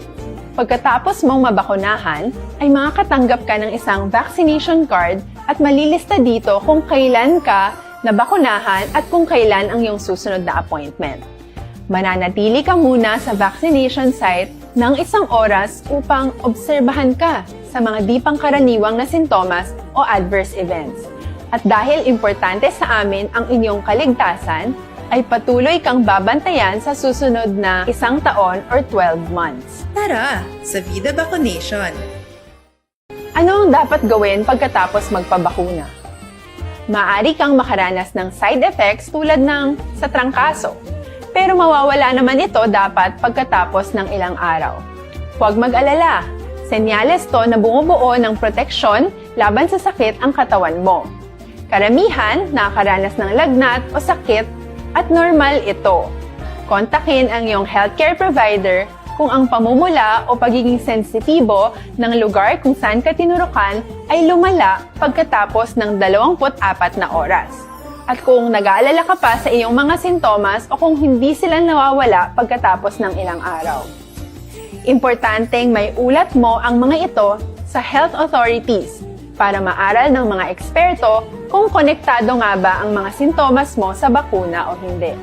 Pagkatapos mong mabakunahan, ay makakatanggap ka ng isang vaccination card at malilista dito kung kailan ka nabakunahan at kung kailan ang iyong susunod na appointment. Mananatili ka muna sa vaccination site ng isang oras upang obserbahan ka sa mga di pangkaraniwang na sintomas o adverse events. At dahil importante sa amin ang inyong kaligtasan, ay patuloy kang babantayan sa susunod na isang taon or twelve months. Tara sa Vida Vaccination! Ano ang dapat gawin pagkatapos magpabakuna? Maaari kang makaranas ng side effects tulad ng sa trangkaso, pero mawawala naman ito dapat pagkatapos ng ilang araw. Huwag mag-alala, senyales to na bumubuo ng proteksyon laban sa sakit ang katawan mo. Karamihan nakakaranas ng lagnat o sakit at normal ito. Kontakin ang iyong healthcare provider kung ang pamumula o pagiging sensitibo ng lugar kung saan ka tinurukan ay lumala pagkatapos ng dalawampu't apat na oras. At kung nag-aalala ka pa sa iyong mga sintomas o kung hindi sila nawawala pagkatapos ng ilang araw. Importanteng maiulat mo ang mga ito sa health authorities para maaral ng mga eksperto kung konektado nga ba ang mga sintomas mo sa bakuna o hindi.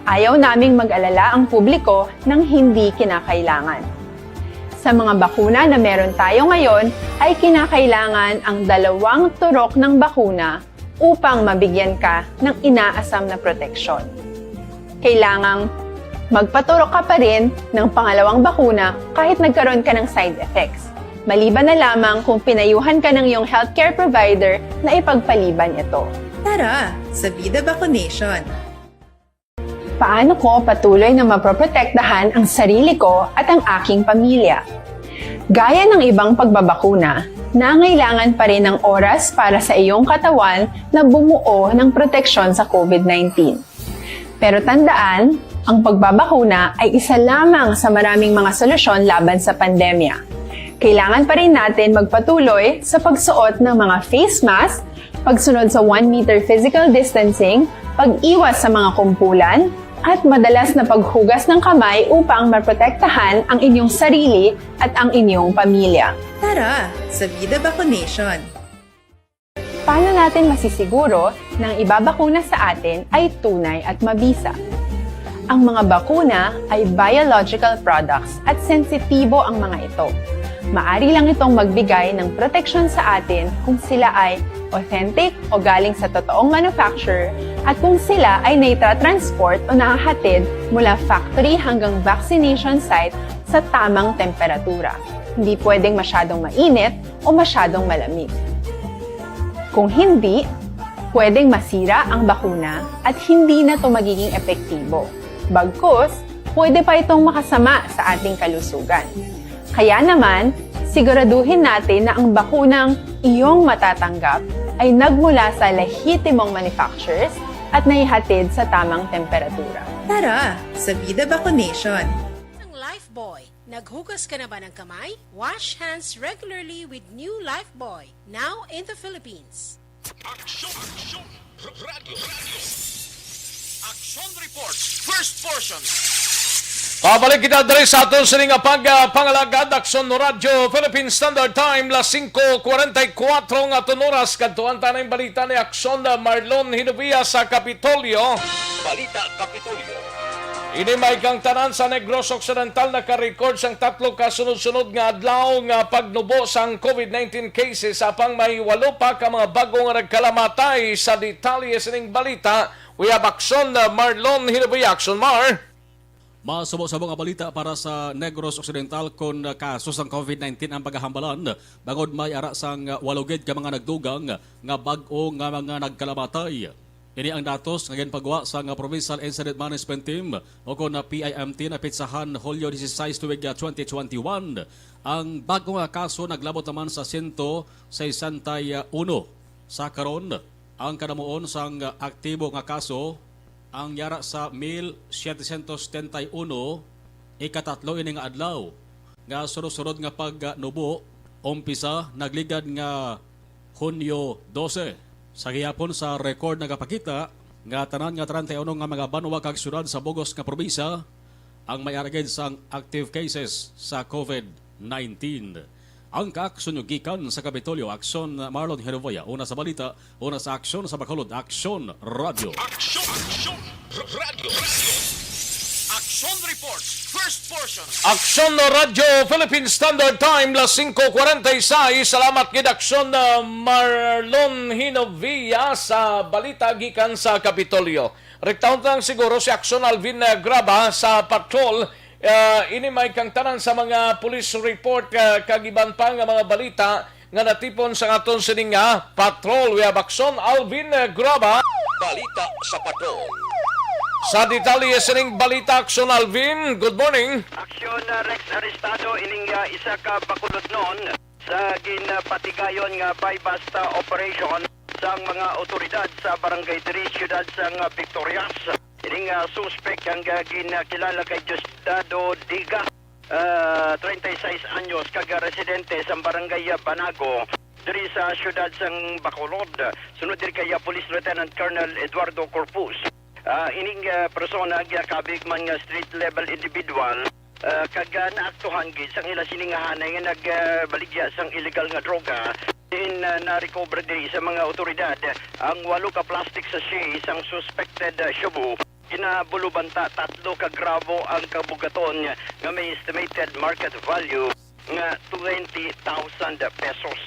Ayaw naming mag-alala ang publiko ng hindi kinakailangan. Sa mga bakuna na meron tayo ngayon, ay kinakailangan ang dalawang turok ng bakuna upang mabigyan ka ng inaasam na proteksyon. Kailangang magpaturok ka pa rin ng pangalawang bakuna kahit nagkaroon ka ng side effects, maliban na lamang kung pinayuhan ka ng iyong healthcare provider na ipagpaliban ito. Tara sa Vida Vaccination! Paano ko patuloy na mapoprotektahan ang sarili ko at ang aking pamilya? Gaya ng ibang pagbabakuna, nangailangan pa rin ng oras para sa iyong katawan na bumuo ng proteksyon sa COVID nineteen. Pero tandaan, ang pagbabakuna ay isa lamang sa maraming mga solusyon laban sa pandemya. Kailangan pa rin natin magpatuloy sa pagsuot ng mga face mask, pagsunod sa one meter physical distancing, pag-iwas sa mga kumpulan, at madalas na paghugas ng kamay upang maprotektahan ang inyong sarili at ang inyong pamilya. Tara sa Vida Vaccination! Paano natin masisiguro na ang ibabakuna sa atin ay tunay at mabisa? Ang mga bakuna ay biological products at sensitibo ang mga ito. Maari lang itong magbigay ng proteksyon sa atin kung sila ay authentic o galing sa totoong manufacturer at kung sila ay naitatransport o nahahatid mula factory hanggang vaccination site sa tamang temperatura. Hindi pwedeng masyadong mainit o masyadong malamig. Kung hindi, pwedeng masira ang bakuna at hindi na ito magiging epektibo. Bagkus, pwede pa itong makasama sa ating kalusugan. Kaya naman, siguraduhin natin na ang bakunang iyong matatanggap ay nagmula sa lehitimong manufacturers at naihatid sa tamang temperatura. Tara sa Vida Vaccination! Boy. Naghugas ka na ba ng kamay? Wash hands regularly with new Lifebuoy, now in the Philippines. Aksyon! Aksyon! Radyo! Radyo! Aksyon Report, first portion. Pabalik kita diri sa aton sini nga pag, ah, pangalagad, Aksyon Radyo Philippine Standard Time, las singko kwarenta y kuwatro nga aton oras. Kadtuan ta na yung balita ni Aksyon, ah, Marlon Hinovia sa Kapitolyo. Balita Kapitolyo. Ini may kang tanan sa Negros Occidental naka-record sang tatlo ka sunod-sunod nga adlaw nga pagnubo sang covid nineteen cases, apang may walo pa ka mga bago nga nagkalamatay. Sa detalye sining balita, we have Aksyon, uh, Marlon Hinovia. Aksyon, Mar. Masubo-subo nga balita para sa Negros Occidental kon kaso sang covid nineteen ang pagahambalan, bangod may ara sang walo gid ka mga nagdugang nga bag-o nga mga nagkalamatay. Ini ang datos nga ginpagwa sang Provincial Incident Management Team o kon P I M T na pitsahan Hulyo dieciséis tuig twenty twenty-one. Ang bag-o nga kaso naglabot naman sa sento sesenta y uno. Sa karon, ang kadamuon sang aktibo nga kaso ang yara sa mil setecientos setenta y uno, ikatatlo ini nga adlaw nga sunod-sunod nga pagnubo, umpisa nagligad nga Hunyo dose. Sa gihapon sa record nagapakita nga tanan nga treinta y uno nga mga banwa kag syudad sa bugos nga probinsya ang may ara gid sang active cases sa covid nineteen. Ang kaaksyon nyo gikan sa Kapitolyo, Aksyon Marlon Hinovia. Una sa balita, una sa aksyon sa Bacolod, Aksyon Radyo. Aksyon! Aksyon! R-, Radyo! Radyo! Aksyon Report, first portion. Aksyon Radyo Philippine Standard Time, las singko kwarenta y seis. Salamat gid, Aksyon, uh, Marlon Hinovia sa balita gikan sa Kapitolyo. Rektahon lang siguro si Aksyon Alvin, uh, Graba sa patrol. Uh, ini may kang tanan sa mga police report, uh, kag iban pa nga mga balita nga natipon sa aton sining nga patrol. We have Aksyon Alvin, uh, Graba. Balita sa patrol. Sa detalye sining balita, Aksyon Alvin, good morning. Aksyon, uh, Rex, arestado ining, uh, isa ka bakulodnon sa ginpatigayon nga buy-bust operation sang mga awtoridad sa barangay diri, siyudad sang Victorias. Ining, ah, suspek ang, ah, ginakilala kay Diosdado Diga, ah, treinta y seis anyos, kag, ah, residente sa barangay, ah, Banago, diri sa siyudad sang Bacolod. Sunod diri kay, ah, Police Lieutenant Colonel Eduardo Corpus. Ah, ining, ah, persona ginakabig man nga street level individual, ah, kag, ah, naaktuhan gid sang ila sini nga hanay nga nagbaligya sang illegal nga droga. Diin, ah, na-recover diri sa mga awtoridad ang walo ka plastic sachet sang suspected, ah, shabu. Ginabulubanta tatlo ka gramo ang kabugaton nga may estimated market value nga twenty thousand pesos.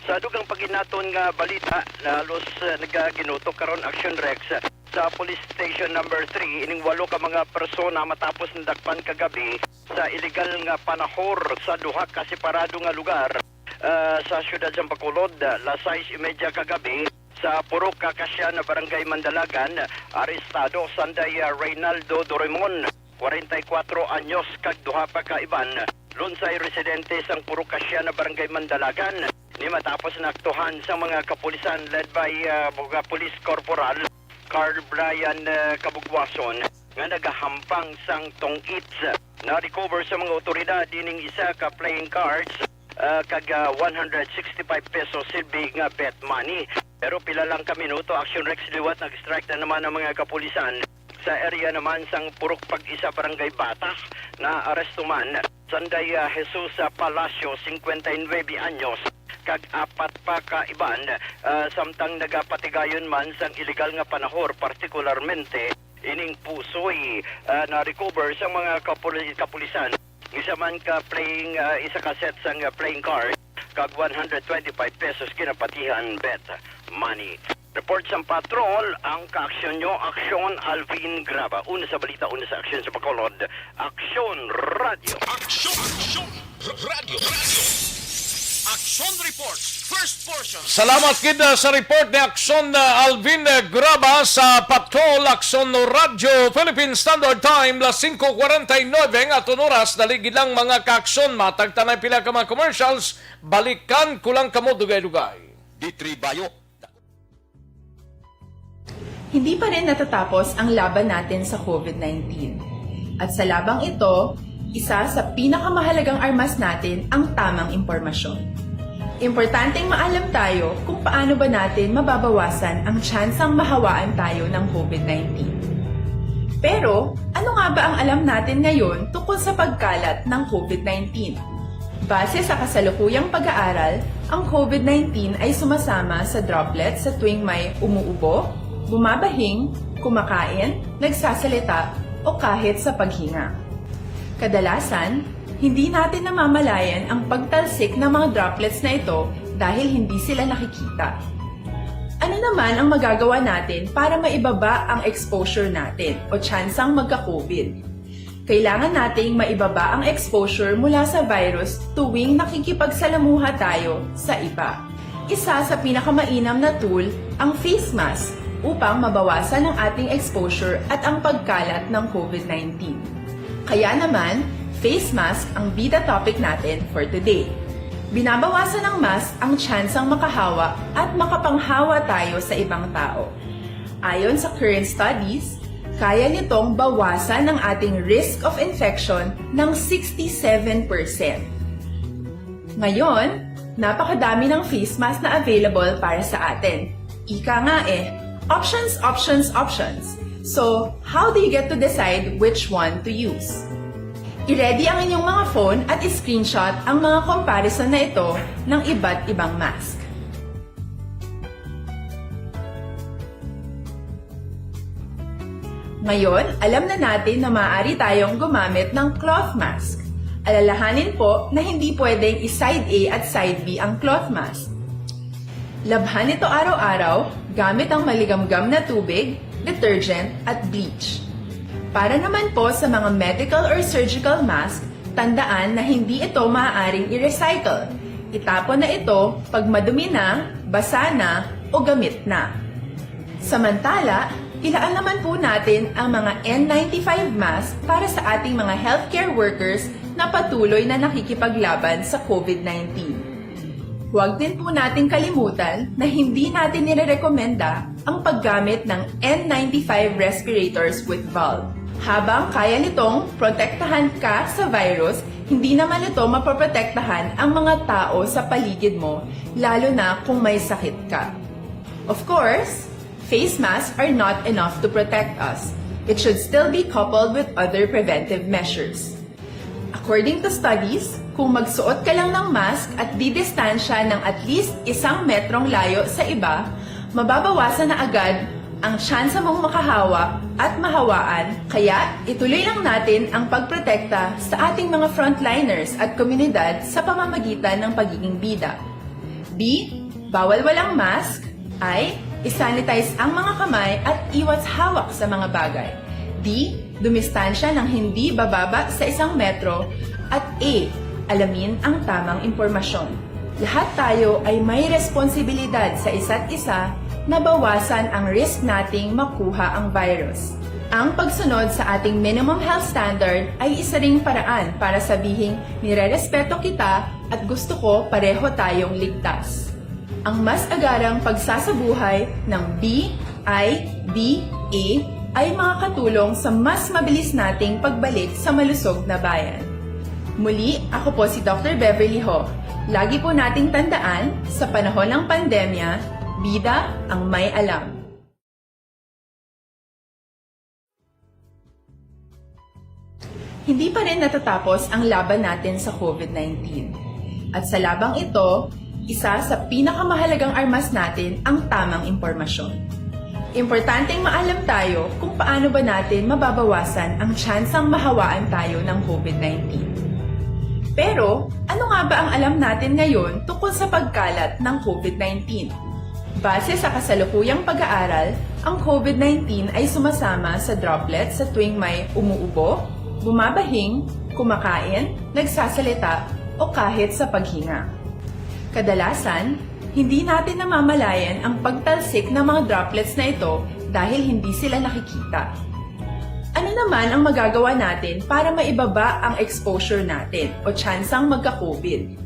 Sa dugang paginaton nga balita, halos, ah, nagaginutok karon, Action Rex, sa Police Station Number Three, ining walo ka mga persona matapos nadakpan kagabi sa iligal nga panahor sa duha ka separado nga lugar, ah, sa siyudad sang Bacolod, ah, las sais y media kagabi, sa Purok Acacia na Barangay Mandalagan, arestado sanday, ah, Reynaldo Doremon, kwarenta y kuwatro anyos, kag duha pa ka iban, lunsay residente sang Purok Acacia na Barangay Mandalagan. Ni matapos naaktuhan sang mga kapulisan led by, ah, mga Police Corporal Carl Brian, ah, Kabugwason nga nagahampang sang tong-its. Na-recover sa mga awtoridad ining isa ka playing cards, ah, kag, ah, one hundred sixty-five pesos silbi nga bet money. Pero pila lang ka minuto, Action Rex, liwat nag-strike na naman ang mga kapulisan. Sa area naman sang Purok Pag-isa, Barangay Bata, naaresto man sanday, ah, Jesus, ah, Palacio, cincuenta y nueve anyos, kag apat pa ka iban, ah, samtang nagapatigayon man sang iligal nga panahor, partikularmente ining pusoy, ah, na-recover sa mga kapuli-, kapulisan. Isa man ka playing, ah, isa ka set sang, ah, playing card, kag one hundred twenty-five pesos kinapatihan bet money. Report sang patrol, ang kaaksyon nyo, Aksyon Alvin Graba. Una sa balita, una sa aksyon sa Bacolod, Aksyon Radyo. Aksyon! Aksyon! R-, Radyo! Radyo! Aksyon Report, first portion. Salamat gid, ah, sa report ni Aksyon, ah, Alvin, ah, Graba sa Patrol, Aksyon Radyo, Philippine Standard Time, las singko kwarenta y nuebe ang aton oras. Dali gid lang, mga kaaksyon, matag ta na pila ka mga commercials. Balikan ko lang kamo dugay-dugay. D three Bayo. Hindi pa rin natatapos ang laban natin sa covid nineteen. At sa labang ito, Isa sa pinakamahalagang armas natin ang tamang impormasyon. Importanteng maalam tayo kung paano ba natin mababawasan ang tsansang mahawaan tayo ng COVID nineteen. Pero, ano nga ba ang alam natin ngayon tungkol sa pagkalat ng COVID nineteen? Base sa kasalukuyang pag-aaral, ang COVID nineteen ay sumasama sa droplet sa tuwing may umuubo, bumabahing, kumakain, nagsasalita, o kahit sa paghinga. Kadalasan, hindi natin namamalayan ang pagtalsik ng mga droplets na ito dahil hindi sila nakikita. Ano naman ang magagawa natin para maibaba ang exposure natin o tsansang magka-COVID? Kailangan nating maibaba ang exposure mula sa virus tuwing nakikipagsalamuha tayo sa iba. Isa sa pinakamainam na tool ang face mask upang mabawasan ang ating exposure at ang pagkalat ng COVID nineteen. Kaya naman, face mask ang bida topic natin for today. Binabawasan ng mask ang tsansang makahawa at makapanghawa tayo sa ibang tao. Ayon sa current studies, kaya nitong bawasan ang ating risk of infection ng sixty-seven percent. Ngayon, napakadami ng face mask na available para sa atin. Ika nga eh, options, options, options. So, how do you get to decide which one to use? I-ready ang inyong mga phone at i-screenshot ang mga comparison na ito ng iba't ibang mask. Ngayon, alam na natin na maaari tayong gumamit ng cloth mask. Alalahanin po na hindi pwedeng i-side A at side B ang cloth mask. Labhan ito araw-araw gamit ang maligamgam na tubig, detergent, at bleach. Para naman po sa mga medical or surgical mask, tandaan na hindi ito maaaring i-recycle. Itapon na ito pag madumi na, basa na, o gamit na. Samantala, ilaan naman po natin ang mga N ninety-five mask para sa ating mga healthcare workers na patuloy na nakikipaglaban sa COVID nineteen. Huwag din po nating kalimutan na hindi natin nirerekomenda ang paggamit ng N ninety-five respirators with valve. Habang kaya nitong protektahan ka sa virus, hindi naman ito mapoprotektahan ang mga tao sa paligid mo, lalo na kung may sakit ka. Of course, face masks are not enough to protect us. It should still be coupled with other preventive measures. According to studies, kung magsuot ka lang ng mask at didistansya ng at least isang metrong layo sa iba, mababawasan na agad ang tsansa mong makahawa at mahawaan, kaya ituloy lang natin ang pagprotekta sa ating mga frontliners at komunidad sa pamamagitan ng pagiging bida. B, bawal walang mask. I, i-sanitize ang mga kamay at iwas hawak sa mga bagay. D, dumistansya ng hindi bababa sa isang metro. At E, alamin ang tamang impormasyon. Lahat tayo ay may responsibilidad sa isa't isa na bawasan ang risk nating makuha ang virus. Ang pagsunod sa ating minimum health standard ay isa ring paraan para sabihing nirerespeto kita at gusto ko pareho tayong ligtas. Ang mas agarang pagsasabuhay ng B I B A ay makakatulong sa mas mabilis nating pagbalik sa malusog na bayan. Muli, ako po si Doctor Beverly Ho. Lagi po nating tandaan, sa panahon ng pandemya, bida ang may alam. Hindi pa rin natatapos ang laban natin sa COVID nineteen. At sa labang ito, isa sa pinakamahalagang armas natin ang tamang impormasyon. Importanteng maalam tayo kung paano ba natin mababawasan ang tsansang mahawaan tayo ng COVID nineteen. Pero, ano nga ba ang alam natin ngayon tungkol sa pagkalat ng COVID nineteen? Base sa kasalukuyang pag-aaral, ang COVID nineteen ay sumasama sa droplet sa tuwing may umuubo, bumabahing, kumakain, nagsasalita, o kahit sa paghinga. Kadalasan, hindi natin namamalayan ang pagtalsik ng mga droplets na ito dahil hindi sila nakikita. Ano naman ang magagawa natin para maibaba ang exposure natin o tsansang magka-COVID?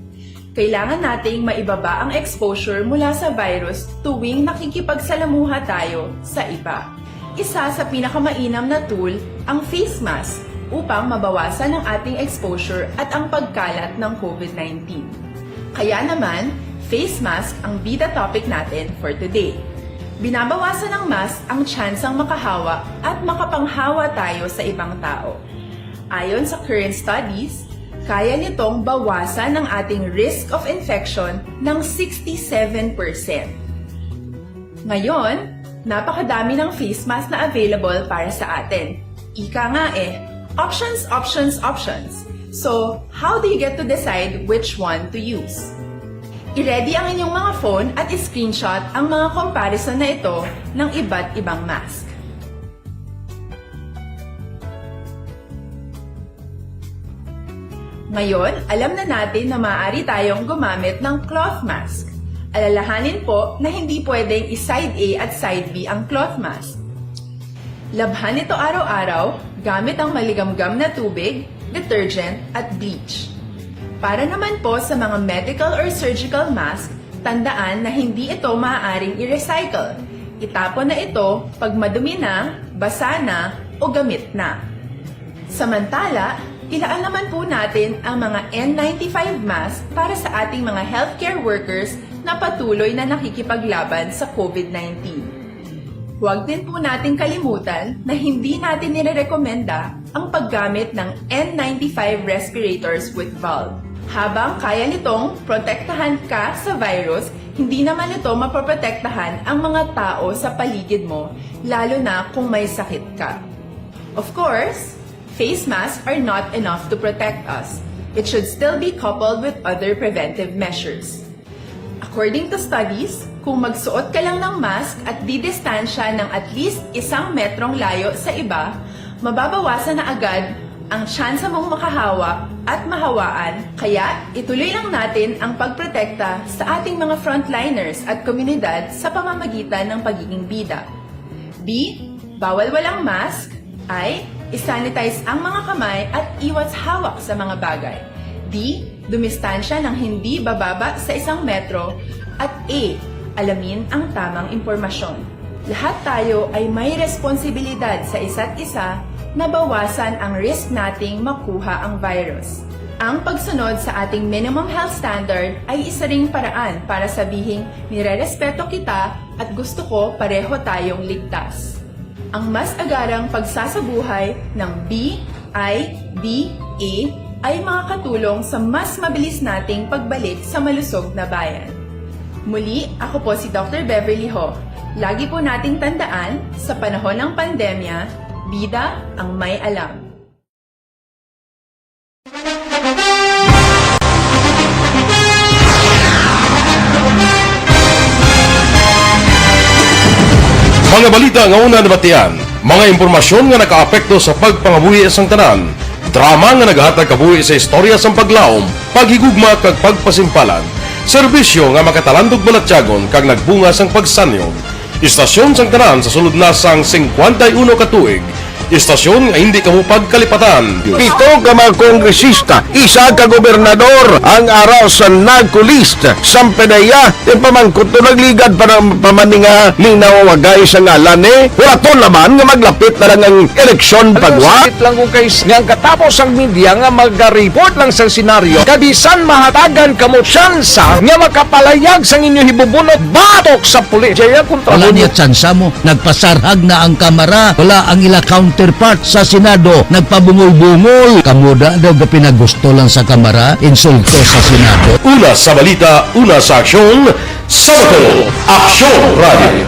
Kailangan nating maibaba ang exposure mula sa virus tuwing nakikipagsalamuha tayo sa iba. Isa sa pinakamainam na tool ang face mask upang mabawasan ang ating exposure at ang pagkalat ng COVID nineteen. Kaya naman, face mask ang bida topic natin for today. Binabawasan ng mask ang tsansang makahawa at makapanghawa tayo sa ibang tao. Ayon sa current studies, kaya nitong bawasan ang ating risk of infection ng sixty-seven percent. Ngayon, napakadami ng face mask na available para sa atin. Ika nga eh, options, options, options. So, how do you get to decide which one to use? I-ready ang inyong mga phone at i-screenshot ang mga comparison na ito ng iba't ibang mask. Ngayon, alam na natin na maaari tayong gumamit ng cloth mask. Alalahanin po na hindi pwedeng i-side A at side B ang cloth mask. Labhan ito araw-araw gamit ang maligamgam na tubig, detergent, at bleach. Para naman po sa mga medical or surgical mask, tandaan na hindi ito maaaring i-recycle. Itapon na ito pag madumi na, basa na, o gamit na. Samantala, ilaan naman po natin ang mga N ninety-five mask para sa ating mga healthcare workers na patuloy na nakikipaglaban sa COVID nineteen. Huwag din po nating kalimutan na hindi natin nirerekomenda ang paggamit ng N ninety-five respirators with valve. Habang kaya nitong protektahan ka sa virus, hindi naman nito mapoprotektahan ang mga tao sa paligid mo, lalo na kung may sakit ka. Of course, face masks are not enough to protect us. It should still be coupled with other preventive measures. According to studies, kung magsuot ka lang ng mask at didistansya ng at least isang metrong layo sa iba, mababawasan na agad ang tsansa mong makahawa at mahawaan. Kaya, ituloy lang natin ang pagprotekta sa ating mga frontliners at komunidad sa pamamagitan ng pagiging bida. B, bawal walang mask. I, isanitize ang mga kamay at iwas hawak sa mga bagay. D, dumistansya ng hindi bababa sa isang metro. At A, alamin ang tamang impormasyon. Lahat tayo ay may responsibilidad sa isa't isa na bawasan ang risk nating makuha ang virus. Ang pagsunod sa ating minimum health standard ay isa ring paraan para sabihing nirerespeto kita at gusto ko pareho tayong ligtas. Ang mas agarang pagsasabuhay ng B I D A ay makakatulong sa mas mabilis nating pagbalik sa malusog na bayan. Muli, ako po si Doctor Beverly Ho. Lagi po nating tandaan, sa panahon ng pandemya, bida ang may alam. Mga balita nga una nabatian, mga impormasyon nga nakaapekto sa pagpangabuhi sang tanan, drama nga naghatag kabuhi sa istorya sang paglaom, paghigugma kag pagpasimpalan, serbisyo nga makatalandog balatyagon kag nagbunga sang pagsanyog. Istasyon sang tanan sa sulod na sang singkwenta y uno ka tuig, istasyon nga hindi kamo pagkalipatan. Pito ka mga kongresista, isa ka gobernador ang ara sa NAGCO list. Sampedeya, ipamangkot to nagligad pa ng pamaninga linawagay sa ngalan ni. Wala to naman nga maglapit na lang ang eleksyon pagwa. Sakit lang kung kay nga ang katapos ang media nga magareport lang sa senaryo. Kabisan mahatagan kamo tsansa nga makapalayag sang inyo hibubunot batok sa pulis. Jaya kontra. Wala niya tsansa mo. Nagpasarhag na ang Kamara. Wala ang ila counterpart sa Senado. Nagpabungol-bungol. Kamo da daw gapinagusto lang sa Kamara, insulto sa Senado. Una sa balita, una sa aksyon, sa Bacolod, Aksyon Radio.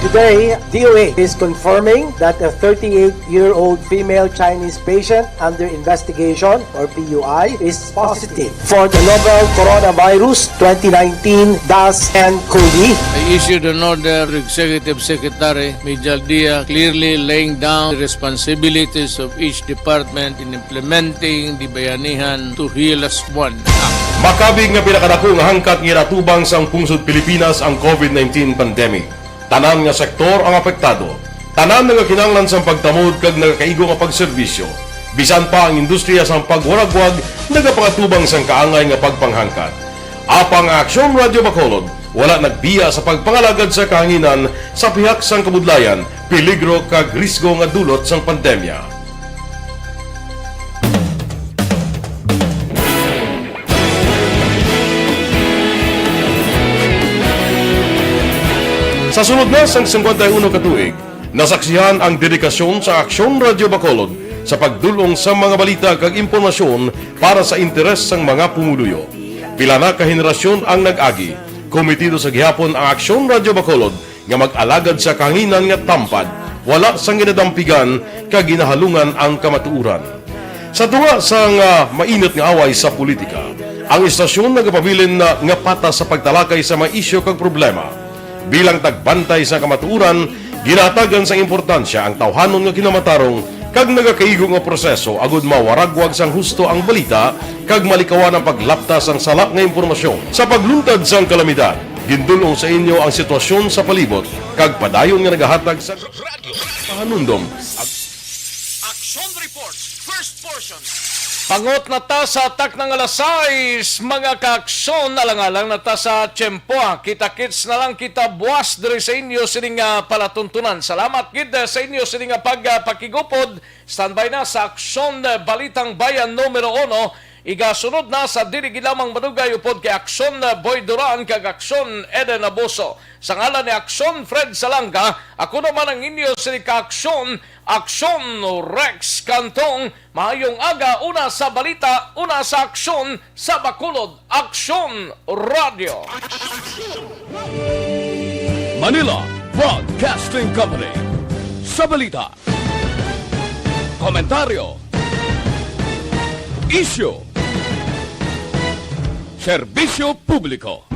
Today, D O A is confirming that a thirty-eight-year-old female Chinese patient under investigation, or P U I, is positive for the novel coronavirus twenty nineteen dash N COVID. I issued an order to Executive Secretary Mijal Dia, clearly laying down the responsibilities of each department in implementing the Bayanihan to Heal As One Act. Makabig nga pinakadako nga hangkat nga ginatubang sang pungsod Pilipinas ang COVID nineteen pandemic. Tanan nga sektor ang apektado. Tanan nagakinahanglan sang pagtamod kag nagakaigo nga pagserbisyo. Bisan pa ang industriya sang pagwaragwag nagapangatubang sang kaangay nga pagpanghangkat. Apang ang Aksyon Radio Bacolod wala nagbiya sa pagpangalagad sa kahanginan sa pihak sang kabudlayan, peligro kag risgo nga dulot sang pandemya. Sa sulod na sang singkwenta y uno ka tuig, nasaksihan ang dedikasyon sa Aksyon Radyo Bacolod sa pagdul-ong sa mga balita kag impormasyon para sa interes sang mga pumuluyo. Pila na ka henerasyon ang nag-agi. Komitido sa gihapon ang Aksyon Radyo Bacolod nga mag-alagad sa kahanginan nga tampad, wala sang ginadampigan kag ginahalungan ang kamatuoran. Sa tunga sang, ah, mainit nga away sa politika, ang istasyon nagapabilin na nga patas sa pagtalakay sa mga isyu kag problema. Bilang tagbantay sa kamatuoran, ginahatagan sang importansya ang tawhanon nga kinamatarong kag nagakaigo nga proseso agud mawaragwag sang husto ang balita kag malikawan ang paglapta sang sala nga impormasyon. Sa pagluntad sang kalamidad, gindul-ong sa inyo ang sitwasyon sa palibot kag padayon nga nagahatag sa pahanumdom. Action Report, first portion. Pangot na ta sa takna nga alas sais, mga kaaksyon, alang-alang na ta sa tiyempo. Kita-kits na lang kita buwas diri sa inyo sining nga palatuntunan. Salamat gid, eh, sa inyo sining nga pagpakigupod. Standby na sa Aksyon, eh, Balitang Bayan numero uno. Igasunod na sa dili gid lamang madugay upod kay Aksyon, eh, Boy Duran kag Aksyon Eden Abuso. Sa ngalan ni Aksyon Fred Salanga, ako naman ang inyo sining ka-aksyon, Aksyon Rex Cantong. Maayong aga, una sa balita, una sa aksyon, sa Bacolod Aksyon Radyo. Manila Broadcasting Company. Sa balita, komentaryo, isyu, serbisyo publiko.